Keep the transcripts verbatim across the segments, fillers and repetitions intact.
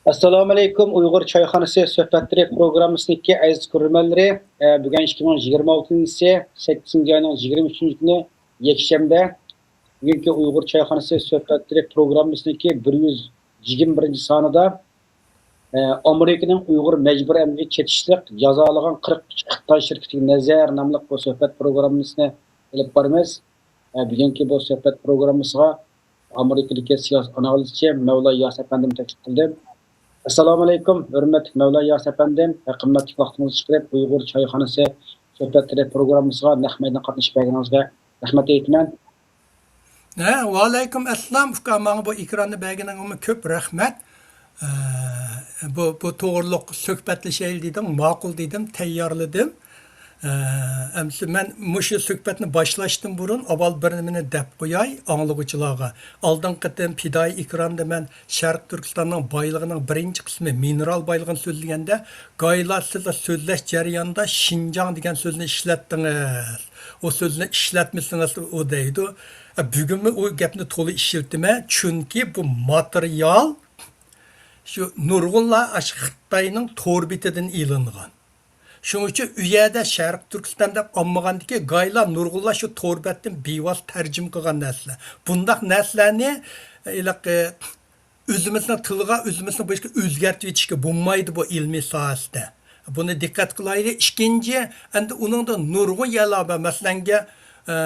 ئەسسالامۇئەلەيكۇم، ئۇيغۇر چايخانىسى سۆھبەتلىرى پروگراممىسىنىڭكى ئەزىز كۆرۈرمەنلىرى. ئە، بۈگۈن ئىككى مىڭ يىگىرمە ئالتىنچى يىلى سەككىزىنچى ئاينىڭ يىگىرمە ئۈچىنچى كۈنى، يەكشەنبە. بۈگۈنكى ئۇيغۇر چايخانىسى سۆھبەتلىرى پروگراممىسىنىڭكى بىر يۈز يىگىرمە بىرىنچى سانىدا، ئە، ئامېرىكىنىڭ ئۇيغۇر مەجبۇرىي ئەمگىكى چېتىشلىق جازالىغان قىرىق ئۈچ خىتاي شىركىتىگە نەزەر ناملىق بۇ سۆھبەت پروگراممىسىنى ئېلىپ بارىمىز. ئە، بۈگۈنكى بۇ سۆھبەت پروگراممىسىغا ئامېرىكىدىكى سىياسىي ئانالىزچى مەۋلا ياس ئەپەندىمنى تەكلىپ قىلدىم. ئەسسالامۇئەلەيكۇم، ھۆرمەتلىك مەۋلا ياس ئەپەندىم ۋە قىممەتلىك ۋاقتىڭىزنى چىقىرىپ، ئۇيغۇر چايخانىسى سۆھبەتلىرى پروگراممىسىغا نەق مەيداندا قاتنىشىپ بەرگىنىڭىزگە رەھمەت ئېيتىمەن. ھە، ۋەئەلەيكۇم ئەسسالام، ئۇكا، ماڭا بۇ ئېكراننى بەرگىنىڭگىمۇ كۆپ رەھمەت. ئە، بۇ، بۇ توغرۇلۇق سۆھبەتلىشەيلى دېدىڭ، ماقۇل دېدىم، تەييارلىدىم. ئە، ئەمدى مەن مۇشۇ سۆھبەتنى باشلاشتىن بۇرۇن ئاۋۋال بىر نېمىنى دەپ قوياي ئاڭلىغۇچىلارغا. ئالدىنقى قېتىم پىدائىي ئېكراندا مەن شەرقىي تۈركىستاننىڭ بايلىقىنىڭ بىرىنچى قىسمى، مىنېرال بايلىقىنى سۆزلىگەندە، گايلا سىلەر سۆزلەش جەريانىدا شىنجاڭ دېگەن سۆزنى ئىشلەتتىڭىز. ئۇ سۆزنى ئىشلەتمىسىڭىز، ئۇ دەيدۇ. ئە، بۈگۈنمۇ ئۇ گەپنى تولا ئىشلىتىمەن، چۈنكى بۇ ماتېرىيال شۇ نۇرغۇنلار ئاشۇ خىتاينىڭ تور بېتىدىن ئېلىنغان. شۇنىڭ ئۈچۈن ئۇ يەردە شەرقىي تۈركىستان دەپ ئالمىغاندىكى گايلا نۇرغۇنلار شۇ تور بەتتىن بىۋاسىتە تەرجىمە قىلغان نەرسىلەر. بۇنداق نەرسىلەرنى، ھېلىقى، ئۆزىمىزنىڭ تىلىغا، ئۆزىمىزنىڭ بۇ ئىشقا ئۆزگەرتىۋېتىشكە بولمايدۇ بۇ ئىلمىي ساھەسىدە. بۇنى دىققەت قىلايلى. ئىككىنچى، ئەمدى ئۇنىڭدا نۇرغۇن يەرلەر بار. مەسىلەنگە، ئە،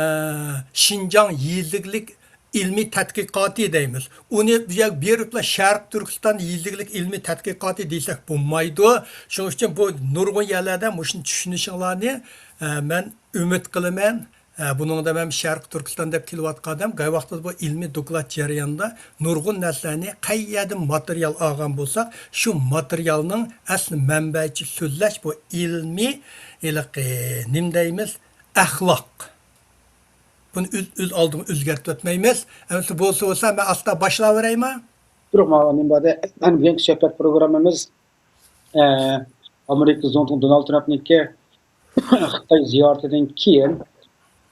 شىنجاڭ يېزا ئىگىلىك ئىلمىي تەتقىقاتى دەيمىز. ئۇنى بۇ يەرگە بېرىپلا شەرقىي تۈركىستان يېزا ئىگىلىك ئىلمىي تەتقىقاتى دېسەك بولمايدۇ. شۇنىڭ ئۈچۈن بۇ نۇرغۇن يەرلەردە مۇشۇنى چۈشىنىشىڭلارنى، ئە، مەن ئۈمىد قىلىمەن. ئە، بۇنىڭدا مەن شەرقىي تۈركىستان دەپ كېلىۋاتقان ئادەم، قەي ۋاقىتتا بۇ ئىلمىي دوكلات جەريانىدا نۇرغۇن نەرسىلەرنى قەيەردىن ماتېرىيال ئالغان بولساق، شۇ ماتېرىيالنىڭ ئەسلى مەنبەسى سۆزلەش بۇ ئىلمىي، ھېلىقى، نېمە دەيمىز، ئەخلاق. بۇنى ئۆز، ئۆز ئالدىغا ئۆزگەرتىۋەتمەيمىز. ئەمدى بولسا بولسا، مەن ئاستا باشلاۋېرەيمۇ؟ تۇرۇق، ماۋۇ نېمە بار دە؟ مەن بۈگۈنكى سۆھبەت پروگراممىمىز، ئە، ئامېرىكا زۇڭتۇڭ دونالد ترامپنىڭكى خىتاي زىيارىتىدىن كېيىن،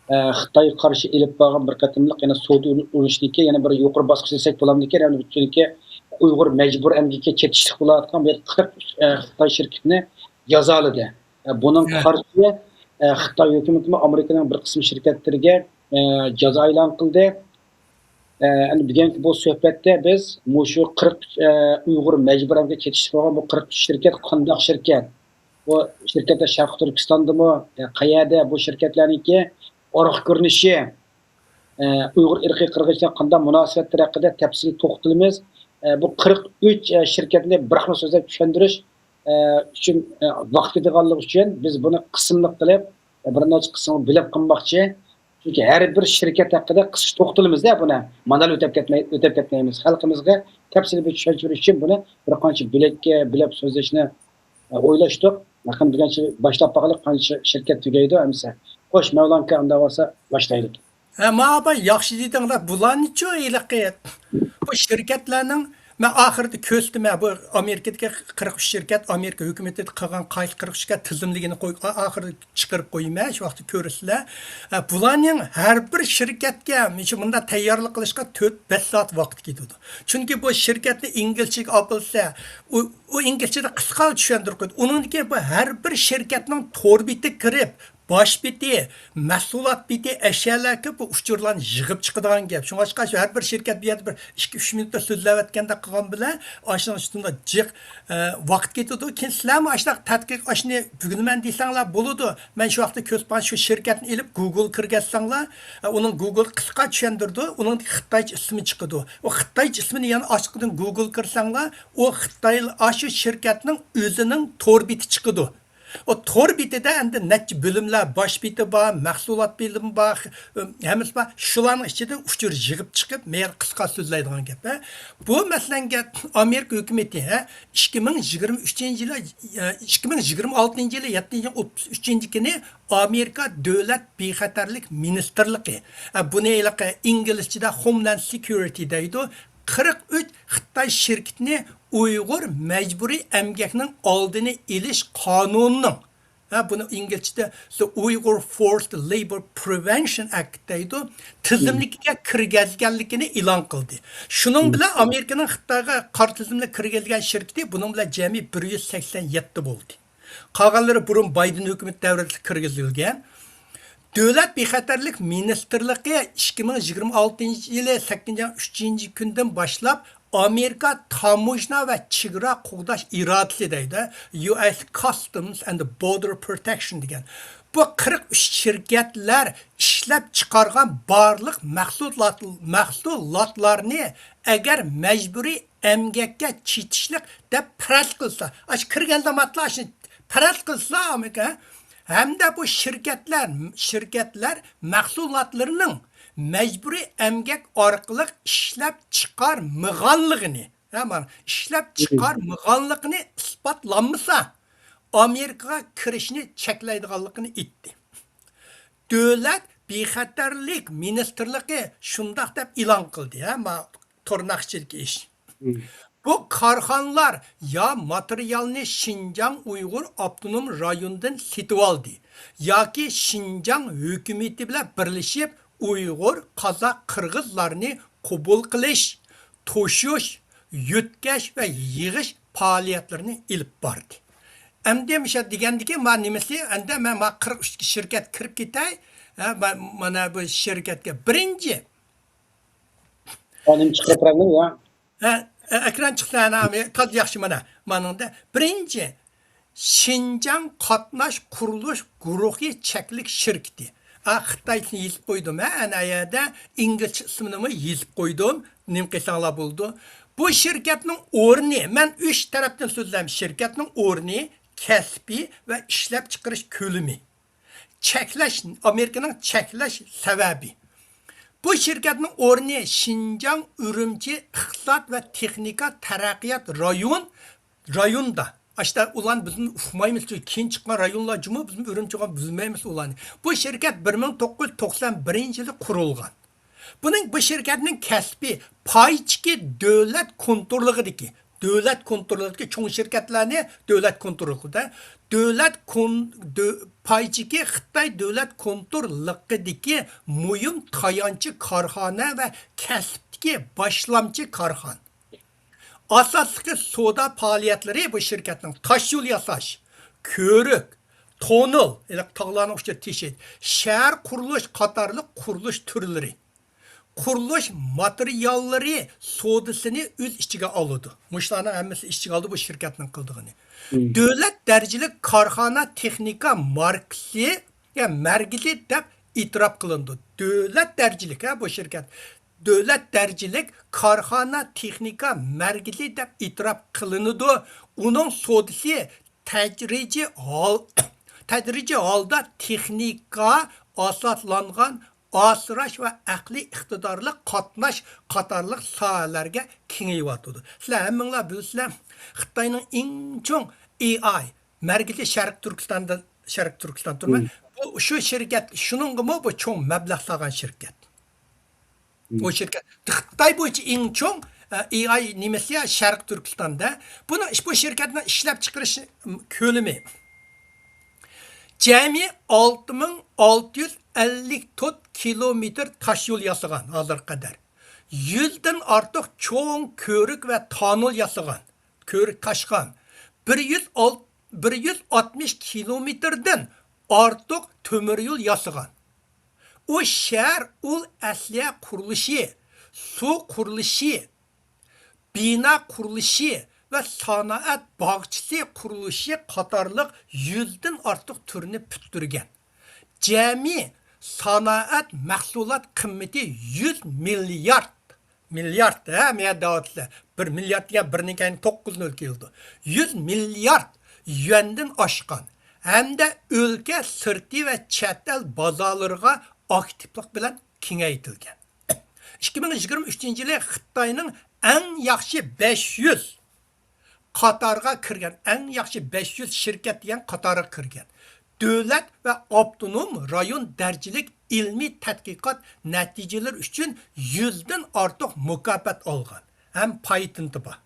ئە، خىتايغا قارشى ئېلىپ بارغان بىر قېتىملىق يەنە سودا ئۇرۇشىدىكى يەنە بىر يۇقىرى باسقۇچ دېسەك بولامدىكىن، يەنى بۇ ئۇيغۇر مەجبۇرىي ئەمگىكىگە چېتىشلىق بولۇۋاتقان بىر قىرىق ئۈچ، ئە، خىتاي شىركىتىنى جازالىدى. ئە، بۇنىڭغا قارشى، ئە، خىتاي ھۆكۈمىتىمۇ ئامېرىكىنىڭ بىر قىسىم شىركەتلىرىگە، ئە، جازا ئېلان قىلدى. ئە، ئەمدى بۈگۈنكى بۇ سۆھبەتتە بىز مۇشۇ قىرىق ئۈچ، ئە، ئۇيغۇر مەجبۇرىي ئەمگىكىگە چېتىشلىق بولغان بۇ قىرىق ئۈچ شىركەت قانداق شىركەت؟ بۇ شىركەتلەر شەرقىي تۈركىستاندىمۇ؟ ئە، قەيەردە بۇ شىركەتلەرنىڭكى ئارقا كۆرۈنۈشى؟ ئە، ئۇيغۇر ئىرقىي قىرغىنچىلىقىغا قانداق مۇناسىۋەتلەر ھەققىدە تەپسىلىي توختىلىمىز. ئە، بۇ قىرىق ئۈچ، ئە، شىركەتنى بىراقلا سۆزلەپ چۈشەندۈرۈش، ئە، ئۈچۈن، ئە، ۋاقىت كېتىدىغانلىقى ئۈچۈن بىز بۇنى قىسىملىق قىلىپ، ئە، بىر نەچچە قىسىمغا بۆلۈپ قىلماقچى. چۈنكى ھەر بىر شىركەت ھەققىدە قىسقىچە توختىلىمىز-دە بۇنى. مانا ئۆتەپ كەتمەي، ئۆتەپ كەتمەيمىز. خەلقىمىزگە تەپسىلىي بىر چۈشەنچە بېرىش ئۈچۈن بۇنى بىر قانچە بۆلەككە بۆلۈپ سۆزلەشنى، ئە، ئويلاشتۇق. يېقىن بۈگۈنچە باشلاپ باقايلى، قانچە شىركەت تۈگەيدۇ ئەمىسە. خوش، مەۋلان ئاكا، ئۇنداق بولسا باشلايلى. ھە، ماۋۇ ئاپا ياخشى دېدىڭلار. بۇلارنىچۇ ھېلىقى بۇ شىركەتلەرنىڭ، مەن ئاخىرىدا كۆرسىتىمەن، بۇ ئامېرىكىدىكى قىرىق ئۈچ شىركەت، ئامېرىكا ھۆكۈمىتى قىلغان قايسى قىرىق ئۈچ شىركەت تىزىملىكىنى قوي-، ئا-، ئاخىرىدا چىقىرىپ قويىمەن، شۇ ۋاقىتتا كۆرىسىلەر. ئە، بۇلارنىڭ ھەر بىر شىركەتكە مۇشۇ مۇنداق تەييارلىق قىلىشقا تۆت، بەش سائەت ۋاقىت كېتىدۇ. چۈنكى بۇ شىركەتنى ئىنگلىزچىگە ئاپىرىلسا، ئۇ، ئۇ ئىنگلىزچىدە قىسقا چۈشەندۈرۈپ قويدى. ئۇنىڭدىن كېيىن بۇ ھەر بىر شىركەتنىڭ تور بېتىگە كىرىپ، باش بېتى، مەھسۇلات بېتى، ئەشيالار كۆپ، بۇ ئۇچۇرلارنى يىغىپ چىقىدىغان گەپ. شۇڭلاشقا شۇ ھەر بىر شىركەت بۇ يەردە بىر ئىككى، ئۈچ مىنۇتتا سۆزلەۋەتكەندەك قىلغان بىلەن، ئاشۇنىڭ ئۈستىدە جىق، ئە، ۋاقىت كېتىدۇ. كېيىن سىلەرمۇ ئاشۇنداق تەتقىق، ئاشۇنى ئۆگىنىمەن دېسەڭلار بولىدۇ. مەن شۇ ۋاقىتتا كۆرسىتىپ، شۇ شىركەتنى ئېلىپ گوگل كىرگۈزسەڭلار، ئە، ئۇنىڭ گوگل قىسقا چۈشەندۈرىدۇ، ئۇنىڭ خىتايچە ئىسمى چىقىدۇ. ئۇ خىتايچە ئىسمىنى يەنە ئاشقىدىن گوگل كىرسەڭلار، ئۇ خىتاي، ئاشۇ شىركەتنىڭ ئۆزىنىڭ تور بېتى چىقىدۇ. ئۇ تور بېتىدە ئەمدى نەچچە بۆلۈملەر، باش بېتى بار، مەھسۇلات بۆلۈمى بار، ھەممىسى بار. شۇلارنىڭ ئىچىدىن ئۇچۇر يىغىپ چىقىپ، مەيەر قىسقا سۆزلەيدىغان گەپ، ھە. بۇ مەسىلەنگە ئامېرىكا ھۆكۈمىتى، ھە، ئىككى مىڭ يىگىرمە ئۈچىنچى يىلى، ئە، ئىككى مىڭ يىگىرمە ئالتىنچى يىلى يەتتىنچى ئوتتۇز ئۈچىنچى كۈنى ئامېرىكا دۆلەت بىخەتەرلىك مىنىستىرلىقى، ئە، بۇنى ھېلىقى ئىنگلىزچىدە Homeland Security دەيدۇ، قىرىق ئۈچ خىتاي شىركىتىنى ئۇيغۇر مەجبۇرىي ئەمگەكنىڭ ئالدىنى ئېلىش قانۇنىنىڭ ھە، بۇنى ئىنگلىزچىدە The Uyghur Forced Labor Prevention Act دەيدۇ، تىزىملىكىگە كىرگۈزگەنلىكىنى ئېلان قىلدى. شۇنىڭ بىلەن ئامېرىكىنىڭ خىتايغا قارا تىزىملىك كىرگۈزگەن شىركىتى بۇنىڭ بىلەن جەمئىي بىر يۈز سەكسەن يەتتە بولدى. قالغانلىرى بۇرۇن بايدېن ھۆكۈمىتى دەۋرىدە كىرگۈزۈلگەن. دۆلەت بىخەتەرلىك مىنىستىرلىقى ئىككى مىڭ يىگىرمە ئالتىنچى يىلى سەككىزىنچى ئاينىڭ ئۈچىنچى كۈنىدىن باشلاپ ئامېرىكا تاموژنا ۋە چېگرا قوغداش ئىدارىسى دەيدۇ، U S Customs and Border Protection دېگەن. بۇ قىرىق ئۈچ شىركەتلەر ئىشلەپ چىقارغان بارلىق مەھسۇلات، مەھسۇلاتلارنى ئەگەر مەجبۇرىي ئەمگەككە چېتىشلىق دەپ پەرەز قىلسا، ئاشۇ كىرگەن زامانلا ئاشۇ پەرەز قىلسا ئامېرىكا، ھەمدە بۇ شىركەتلەر، شىركەتلەر مەھسۇلاتلىرىنىڭ مەجبۇرىي ئەمگەك ئارقىلىق ئىشلەپ چىقارمىغانلىقىنى، ھە، مانا، ئىشلەپ چىقارمىغانلىقىنى ئىسپاتلانمىسا، ئامېرىكىغا كىرىشنى چەكلەيدىغانلىقىنى ئېيتتى. دۆلەت بىخەتەرلىك مىنىستىرلىقى شۇنداق دەپ ئېلان قىلدى، ھە، ما، تورناقچىلىك ئىش. بۇ كارخانىلار يا ماتېرىيالنى شىنجاڭ ئۇيغۇر ئاپتونوم رايونىدىن سېتىۋالدى ياكى شىنجاڭ ھۆكۈمىتى بىلەن بىرلىشىپ ئۇيغۇر، قازاق، قىرغىزلارنى قوبۇل قىلىش، توشۇش، يۆتكەش ۋە يىغىش پائالىيەتلىرىنى ئېلىپ باردى. ئەمدى مۇشۇ دېگەندىكى ما نېمىسى، ئەمدى مەن ما قىرىق ئۈچ شىركەت كىرىپ كېتەي. ھە، ما-، مانا بۇ شىركەتكە بىرىنچى. ئانىم چىقىرىپ بېرەمدىم يا؟ ھە، ئەكرەم چىقسا، ئەنە، تازا ياخشى مانا. مانىڭدا بىرىنچى، شىنجاڭ قاتناش قۇرۇلۇش گۇرۇھى چەكلىك شىركىتى. ئا، خىتايچىنى يېزىپ قويدۇم، ھە، ئەنە ئەيەردە ئىنگلىزچە ئىسمىنىمۇ يېزىپ قويدۇم. نېمە قىلساڭلار بولىدۇ. بۇ شىركەتنىڭ ئورنى، مەن ئۈچ تەرەپتىن سۆزلەيمەن. شىركەتنىڭ ئورنى، كەسپى ۋە ئىشلەپچىقىرىش كۆلىمى. چەكلەش، ئامېرىكىنىڭ چەكلەش سەۋەبى. بۇ شىركەتنىڭ ئورنى شىنجاڭ ئۈرۈمچى ئىقتىساد ۋە تېخنىكا تەرەققىيات رايون، رايوندا. ئاشتا ئۇلارنى بىزمۇ ئۇقمايمىز، چۈنكى كېيىن چىققان رايونلار جۇمۇ، بىزمۇ ئۈرۈمچىغا بىلمەيمىز ئۇلارنى. بۇ شىركەت بىر مىڭ توققۇز يۈز توقسان بىرىنچى يىلى قۇرۇلغان. بۇنىڭ، بۇ شىركەتنىڭ كەسپى پاي چېكى دۆلەت كونتروللۇقىدىكى، دۆلەت كونتروللۇقىدىكى چوڭ شىركەتلەرنى دۆلەت كونتروللۇقىدا، دۆلەت كون-، دۆ-، پاي چېكى خىتاي دۆلەت كونتروللۇقىدىكى مۇھىم تايانچ كارخانا ۋە كەسىپتىكى باشلامچى كارخانا. ئاساسلىقى سودا پائالىيەتلىرى بۇ شىركەتنىڭ تاشيول ياساش، كۆۋرۈك، توننېل، ھېلىقى تاغلارنىڭ ئۇچىدا تېشىش، شەھەر قۇرۇلۇش قاتارلىق قۇرۇلۇش تۈرلىرى، قۇرۇلۇش ماتېرىياللىرى سودىسىنى ئۆز ئىچىگە ئالىدۇ. مۇشۇلارنىڭ ھەممىسى ئىچىگە ئالىدۇ بۇ شىركەتنىڭ قىلىدىغىنى. دۆلەت دەرىجىلىك كارخانا تېخنىكا ماركىسى، يا مەركىزى دەپ ئېتىراپ قىلىنىدۇ. دۆلەت دەرىجىلىك، ھە، بۇ شىركەت. دۆلەت دەرىجىلىك كارخانا تېخنىكا مەركىزى دەپ ئېتىراپ قىلىنىدۇ. ئۇنىڭ سودىسى تەدرىجىي ھال-، تەدرىجىي ھالدا تېخنىكا ئاساسلانغان ئاسراش ۋە ئەقلىي ئىقتىدارلىق قاتناش قاتارلىق ساھەلەرگە كېڭىيىۋاتىدۇ. سىلەر ھەممىڭلار بىلىسىلەر، خىتاينىڭ ئەڭ چوڭ ئېي ئاي مەركىزى شەرقىي تۈركىستاندا، شەرقىي تۈركىستان تۇرماي. بۇ، شۇ شىركەت، شۇنىڭغىمۇ بۇ چوڭ مەبلەغ سالغان شىركەت. بۇ شىركەت خىتاي بويىچە ئەڭ چوڭ، ئە، ئېي ئاي نېمىسى يا، شەرقىي تۈركىستاندا. بۇنىڭ، بۇ شىركەتنىڭ ئىشلەپچىقىرىش، م، كۆلىمى جەمئىي ئالتە مىڭ ئالتە يۈز ئەللىك تۆت كىلومېتىر تاش يول ياسىغان ھازىرغا قەدەر. يۈزدىن ئارتۇق چوڭ كۆۋرۈك ۋە تانول ياسىغان. كۆۋرۈك تاشقان. بىر يۈز ئال-، بىر يۈز ئاتمىش كىلومېتىردىن ئارتۇق تۆمۈر يول ياسىغان. ئۇ شەھەر ئۇل ئەسلىھە قۇرۇلۇشى، سۇ قۇرۇلۇشى، بىنا قۇرۇلۇشى ۋە سانائەت باغچىسى قۇرۇلۇشى قاتارلىق يۈزدىن ئارتۇق تۈرنى پۈتتۈرگەن. جەمئىي سانائەت مەھسۇلات قىممىتى يۈز مىليارد، مىليارد، ھە، مىليارد دەۋاتىسىلەر. بىر مىليارد دېگەن بىرنىڭ كەينىگە توققۇز نۆل كېلىدۇ. يۈز مىليارد يۈەندىن ئاشقان ھەمدە ئۆلكە سىرتى ۋە چەت ئەل بازارلىرىغا ئاكتىپلىق بىلەن كېڭەيتىلگەن. ئىككى مىڭ يىگىرمە ئۈچىنچى يىلى خىتاينىڭ ئەڭ ياخشى بەش يۈز قاتارغا كىرگەن، ئەڭ ياخشى بەش يۈز شىركەت دېگەن قاتارغا كىرگەن. دۆلەت ۋە ئاپتونوم رايون دەرىجىلىك ئىلمىي تەتقىقات نەتىجىلىرى ئۈچۈن يۈزدىن ئارتۇق مۇكاپات ئالغان ھەم پاتېنتى بار.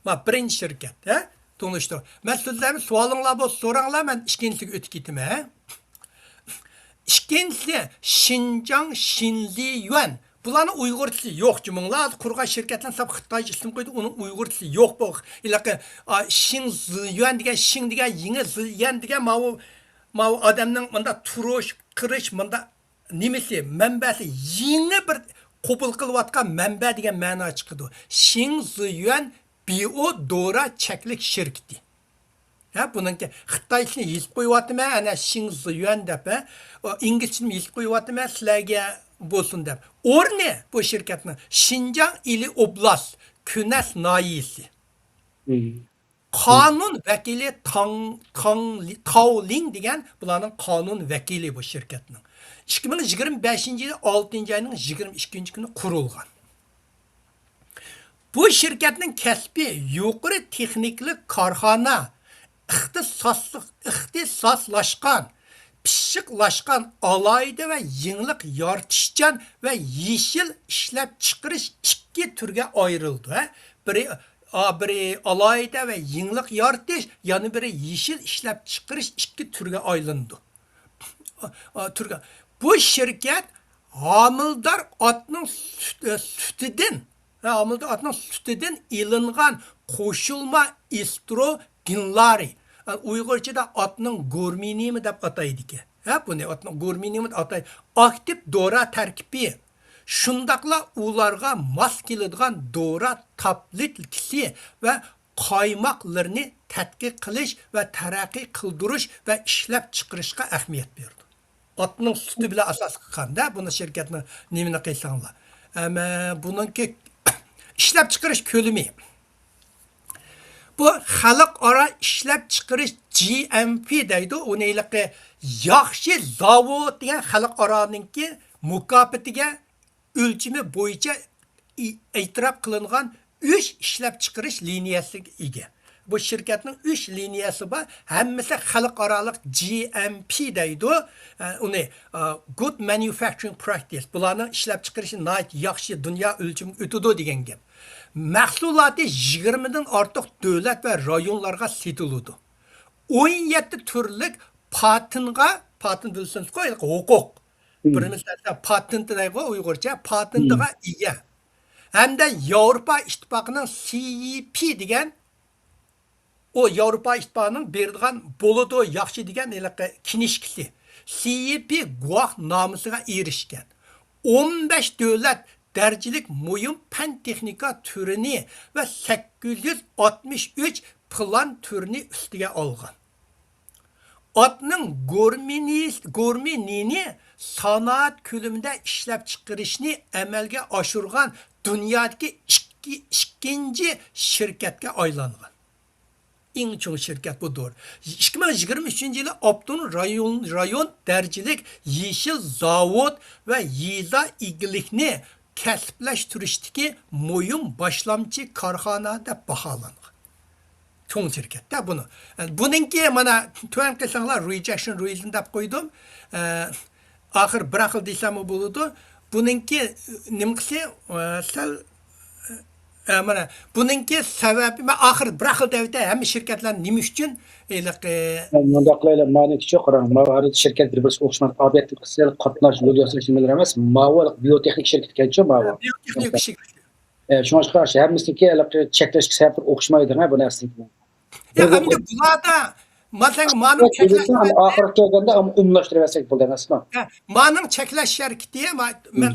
ما، بىرىنچى شىركەت، ھە؟ تونۇشتۇر. مەن سۆزلەيمەن، سوئالىڭلار بولسا سوراڭلار، مەن ئىككىنچىسىگە ئۆتۈپ كېتىمەن. ئىككىنچىسى، شىنجاڭ شىنلىيۈەن. بۇلارنىڭ ئۇيغۇرچىسى يوق جۇمۇڭلار. قۇرغان شىركەتلەرنى ساپ خىتايچە ئىسىم قويدى، ئۇنىڭ ئۇيغۇرچىسى يوق. بۇ ھېلىقى، ئا، شىڭ زىيۈەن دېگەن، شىڭ دېگەن، يىڭى زىيۈەن دېگەن ماۋۇ، ماۋۇ ئادەمنىڭ مۇنداق تۇرۇش، قىرىش، مۇنداق نېمىسى، مەنبەسى، يېڭى بىر قوبۇل قىلىۋاتقان مەنبە دېگەن مەنا چىقىدۇ. شىڭ زىيۈەن بىئو دورا چەكلىك شىركىتى. ھە، بۇنىڭكى خىتايچىسىنى يېزىپ قويۇۋاتىمەن، ئەنە شىڭ زىيۈەن دەپ، ھە. ئۇ ئىنگلىزچىنى يېزىپ قويۇۋاتىمەن، سىلەرگە بولسۇن دەپ. ئورنى بۇ شىركەتنىڭ شىنجاڭ ئىلى ئوبلاست، كۈنەس ناھىيەسى. مم. قانۇن ۋەكىلى تاڭ، تاڭ، تاۋ لىڭ دېگەن بۇلارنىڭ قانۇن ۋەكىلى بۇ شىركەتنىڭ. ئىككى مىڭ يىگىرمە بەشىنچى يىلى ئالتىنچى ئاينىڭ يىگىرمە ئىككىنچى كۈنى قۇرۇلغان. بۇ شىركەتنىڭ كەسپى يۇقىرى تېخنىكىلىق كارخانا، ئىختىساسلىق، ئىختىساسلاشقان، پىششىقلاشقان، ئالاھىدە ۋە يېڭىلىق يارىتىشچان ۋە يېشىل ئىشلەپچىقىرىش ئىككى تۈرگە ئايرىلىدۇ. ھە؟ بىرى، ئا، بىرى ئالاھىدە ۋە يېڭىلىق يارىتىش، يەنە بىرى يېشىل ئىشلەپچىقىرىش ئىككى تۈرگە ئايلىنىدۇ. ئا، تۈرگە. بۇ شىركەت ھامىلىدار ئاتنىڭ سۈت-، سۈتىدىن، ھە، ھامىلىدار ئاتنىڭ سۈتىدىن ئېلىنغان قوشۇلما ئېستروگېنلارى، ئۇيغۇرچىدا ئاتنىڭ گورمونىمى دەپ ئاتايدىكەن. ھە، بۇنى ئاتنىڭ گورمونىمى دەپ ئاتايدۇ. ئاكتىپ دورا تەركىبى، شۇنداقلا ئۇلارغا ماس كېلىدىغان دورا تابلېتكىسى ۋە قايماقلىرىنى تەتقىق قىلىش ۋە تەرەققىي قىلدۇرۇش ۋە ئىشلەپچىقىرىشقا ئەھمىيەت بېرىدۇ. ئاتنىڭ سۈتى بىلەن ئاساس قىلغاندا، بۇنى شىركەتنىڭ نېمىنى قىلساڭلار. ئەمما بۇنىڭكى ئىشلەپچىقىرىش كۆلىمى. بۇ خەلقئارا ئىشلەپچىقىرىش، جى ئېم پى دەيدۇ. ئۇنى ھېلىقى ياخشى زاۋۇت دېگەن خەلقئارانىڭكى مۇكاپاتىگە ئۆلچىمى بويىچە ئېتىراپ قىلىنغان ئۈچ ئىشلەپچىقىرىش لىنىيەسىگە ئىگە. بۇ شىركەتنىڭ ئۈچ لىنىيەسى بار. ھەممىسى خەلقئارالىق جى ئېم پى دەيدۇ. ئە، ئۇنى، ئە، good manufacturing practice. بۇلارنىڭ ئىشلەپچىقىرىشى ناھايىتى ياخشى، دۇنيا ئۆلچىمىگە ئۆتىدۇ دېگەن گەپ. مەھسۇلاتى يىگىرمىدىن ئارتۇق دۆلەت ۋە رايونلارغا سېتىلىدۇ. ئون يەتتە تۈرلۈك پاتېنتقا، پاتېنت بىلسىڭىزغۇ، ھوقۇق. بىرىمىز پاتېنت دەيدىغۇ ئۇيغۇرچە، پاتېنتىغا ئىگە. ھەمدە ياۋروپا ئىتتىپاقىنىڭ سى ئى پى دېگەن، ئۇ ياۋروپا ئىتتىپاقىنىڭ بېرىدىغان بولىدۇ ياخشى دېگەن ھېلىقى كىنىشكىسى، سى ئى پى گۇۋاھنامىسىغا ئېرىشكەن. ئون بەش دۆلەت دەرىجىلىك مۇھىم پەن تېخنىكا تۈرىنى ۋە سەككىز يۈز ئاتمىش ئۈچ پىلان تۈرىنى ئۈستىگە ئالغان. ئاتنىڭ گورمىنى-، گورمىنىنى سانائەت كۆلىمىدە ئىشلەپچىقىرىشنى ئەمەلگە ئاشۇرغان دۇنيادىكى ئىككى، ئىككىنچى شىركەتكە ئايلانغان. ئەڭ چوڭ شىركەت بۇدۇر. ئىككى مىڭ يىگىرمە ئۈچىنچى يىلى ئاپتونوم رايون، رايون دەرىجىلىك يېشىل زاۋۇت ۋە يېزا ئىگىلىكنى كەسىپلەشتۈرۈشتىكى مۇھىم باشلامچى كارخانا دەپ باھالانغان. چوڭ شىركەتتە بۇنى. بۇنىڭكى مانا تۆۋەن قىلساڭلار، رىجېكشن رىزىن دەپ قويدۇم. ئە، ئاخىر بىر خىل دېسەممۇ بولىدۇ. بۇنىڭكى نېمىسى، ئە، سەل، ئە، مانا بۇنىڭكى سەۋەبى، مەن ئاخىر بىر خىل دەۋېتەي، ھەممە شىركەتلەر نېمە ئۈچۈن ھېلىقى مۇنداق قىلايلى، مانىڭكىچۇ قاراڭ، ماۋۇ ھەر شىركەت بىر-بىرسىگە ئوخشىمايدۇ. ئابىيەت قىلسا قاتناش، يول ياساش نېمىلەر ئەمەس. ماۋۇ بىيوتېخنىك شىركەتكەنچۇ ماۋۇ. بىيوتېخنىك شىركەت. ئە، شۇڭلاشقا ھەممىسىنىڭكى ھېلىقى چەكلەشكە سەۋەبلىرى ئوخشىمايدۇ، ھە، بۇ نەرسىنىڭكى. يا، ئەمدى بۇلاردا، مەسىلەن، مانىڭ چەكلەش ئاخىرىغا كەلگەندە ئۇمۇملاشتۇرۇۋەتسەك بولدى ئەمەسمۇ؟ ھە، مانىڭ چەكلەش شىركىتى، ما-، مەن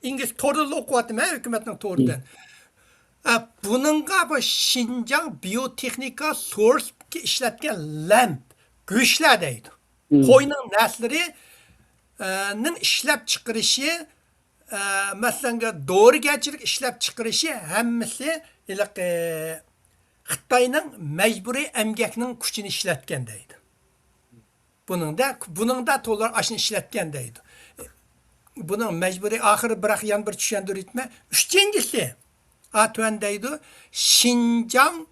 ئىنگلىز تورىدا ئوقۇۋاتىمەن، ھۆكۈمەتنىڭ تورىدىن. ئە، بۇنىڭغا بۇ شىنجاڭ بىيوتېخنىكا سورس ئىشلەتكەن لەمپ، گۆشلەر دەيدۇ. قوينىڭ نەسلىرى، ئە، نىڭ ئىشلەپ چىقىرىشى، ئە، مەسىلەن، دورىگەرچىلىك ئىشلەپ چىقىرىشى ھەممىسى ھېلىقى خىتاينىڭ مەجبۇرىي ئەمگەكنىڭ كۈچىنى ئىشلەتكەن دەيدۇ. بۇنىڭدا، بۇنىڭدا تولار ئاشۇنى ئىشلەتكەن دەيدۇ. بۇنىڭ مەجبۇرىي، ئاخىرى بىراق يەنە بىر چۈشەندۈرۈپ ئۆتمە. ئۈچىنچىسى، ئا، تۆۋەن دەيدۇ، شىنجاڭ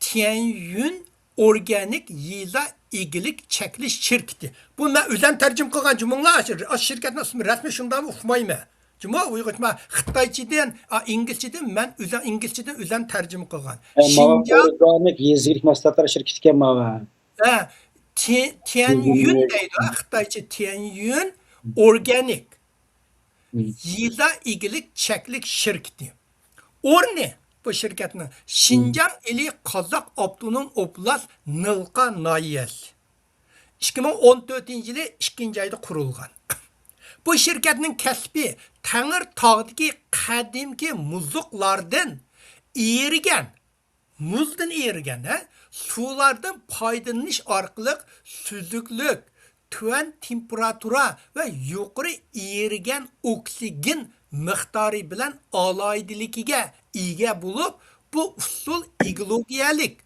تيەنيۈن ئورگانىك يېزا ئىگىلىك چەكلىك شىركىتى. بۇ مەن ئۆزۈم تەرجىمە قىلغان جۇمۇڭلار، ئاشۇ، ئاشۇ شىركەتنىڭ ئىسمى رەسمىي شۇنداقمۇ ئۇقمايمەن. جۇمۇ ئۇيغۇرچە، خىتايچىدىن، ئا، ئىنگلىزچىدىن، مەن ئۆزۈم ئىنگلىزچىدىن ئۆزۈم تەرجىمە قىلغان. ئە، ماۋۇ شىنجاڭ، ئورگانىك يېزا ئىگىلىك مەھسۇلاتلار شىركىتىكەن ماۋۇ. ئە، تيەن-، تيەنيۈن دەيدۇ، خىتايچە تيەنيۈن ئورگانىك يېزا ئىگىلىك چەكلىك شىركىتى. ئورنى بۇ شىركەتنىڭ شىنجاڭ ئىلى قازاق ئاپتونوم ئوبلاست نىلقا ناھىيەسى. ئىككى مىڭ ئون تۆتىنچى يىلى ئىككىنچى ئايدا قۇرۇلغان. بۇ شىركەتنىڭ كەسپى تەڭرىتاغدىكى قەدىمكى مۇزلۇقلاردىن ئېرىگەن، مۇزدىن ئېرىگەن، ھە، سۇلاردىن پايدىلىنىش ئارقىلىق سۈزۈكلۈك، تۆۋەن تېمپېراتۇرا ۋە يۇقىرى ئېرىگەن ئوكسىگېن مىقدارى بىلەن ئالاھىدىلىكىگە ئىگە بولۇپ، بۇ ئۇسۇل ئېكولوگىيەلىك،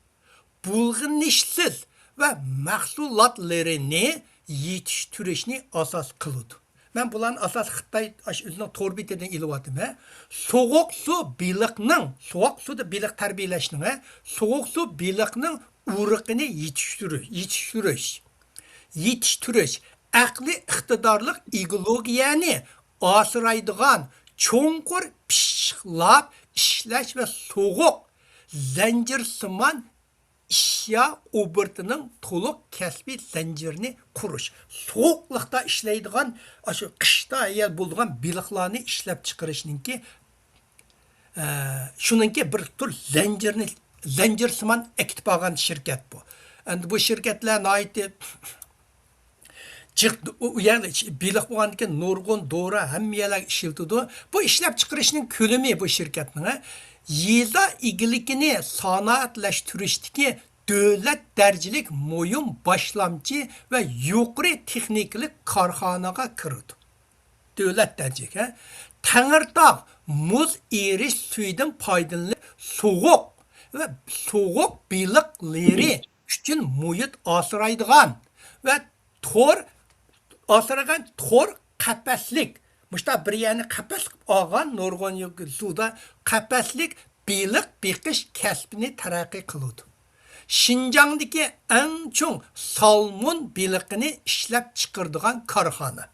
بۇلغىنىشسىز ۋە مەھسۇلاتلىرىنى يېتىشتۈرۈشنى ئاساس قىلىدۇ. مەن بۇلارنى ئاساسىي خىتاي ئاشۇ ئۆزىنىڭ تور بېتىدىن ئېلىۋاتىمەن. سوغۇق سۇ بېلىقنىڭ، سوغۇق سۇدا بېلىق تەربىيەلەشنىڭ، سوغۇق سۇ بېلىقنىڭ ئۇرۇقىنى يېتىشتۈرۈش، يېتىشتۈرۈش، يېتىشتۈرۈش ئەقلىي ئىقتىدارلىق ئېكولوگىيەنى ئاسرايدىغان چوڭقۇر پىششىقلاپ ئىشلەش ۋە سوغۇق زەنجىرسىمان ئەشيا ئوبوروتىنىڭ تولۇق كەسپىي زەنجىرىنى قۇرۇش. سوغۇقلۇقتا ئىشلەيدىغان، ئاشۇ قىشتا ھەييار بولىدىغان بېلىقلارنى ئىشلەپچىقىرىشنىڭكى، ئە، شۇنىڭكى بىر تۈر زەنجىرنى، زەنجىرسىمان ئەكېتىپ ئالغان شىركەت بۇ. ئەمدى بۇ شىركەتلەر ناھايىتى جىق، ئۇ، ئۇ يەردە ئىش-، بېلىق بولغاندىكىن نۇرغۇن دورا ھەممە يەرلەرگە ئىشلىتىدۇ. بۇ ئىشلەپچىقىرىشنىڭ كۆلىمى بۇ شىركەتنىڭ، ھە، يېزا ئىگىلىكىنى سانائەتلەشتۈرۈشتىكى دۆلەت دەرىجىلىك مۇھىم باشلامچى ۋە يۇقىرى تېخنىكىلىق كارخانىغا كىرىدۇ. دۆلەت دەرىجىلىك، ھە، تەڭرىتاغ مۇز ئېرىش سۈيىدىن پايدىلىنىپ، سوغۇق ۋە سوغۇق بېلىقلىرى ئۈچۈن مۇھىت ئاسرايدىغان ۋە تور، ئاسرىغان تور قەپەسلىك، مۇشۇنداق بىر يەرنى قەپەس قىلىپ ئالغان نۇرغۇن سۇدا قەپەسلىك بېلىق بېقىش كەسپىنى تەرەققىي قىلىدۇ. شىنجاڭدىكى ئەڭ چوڭ سالمون بېلىقىنى ئىشلەپ چىقىرىدىغان كارخانا.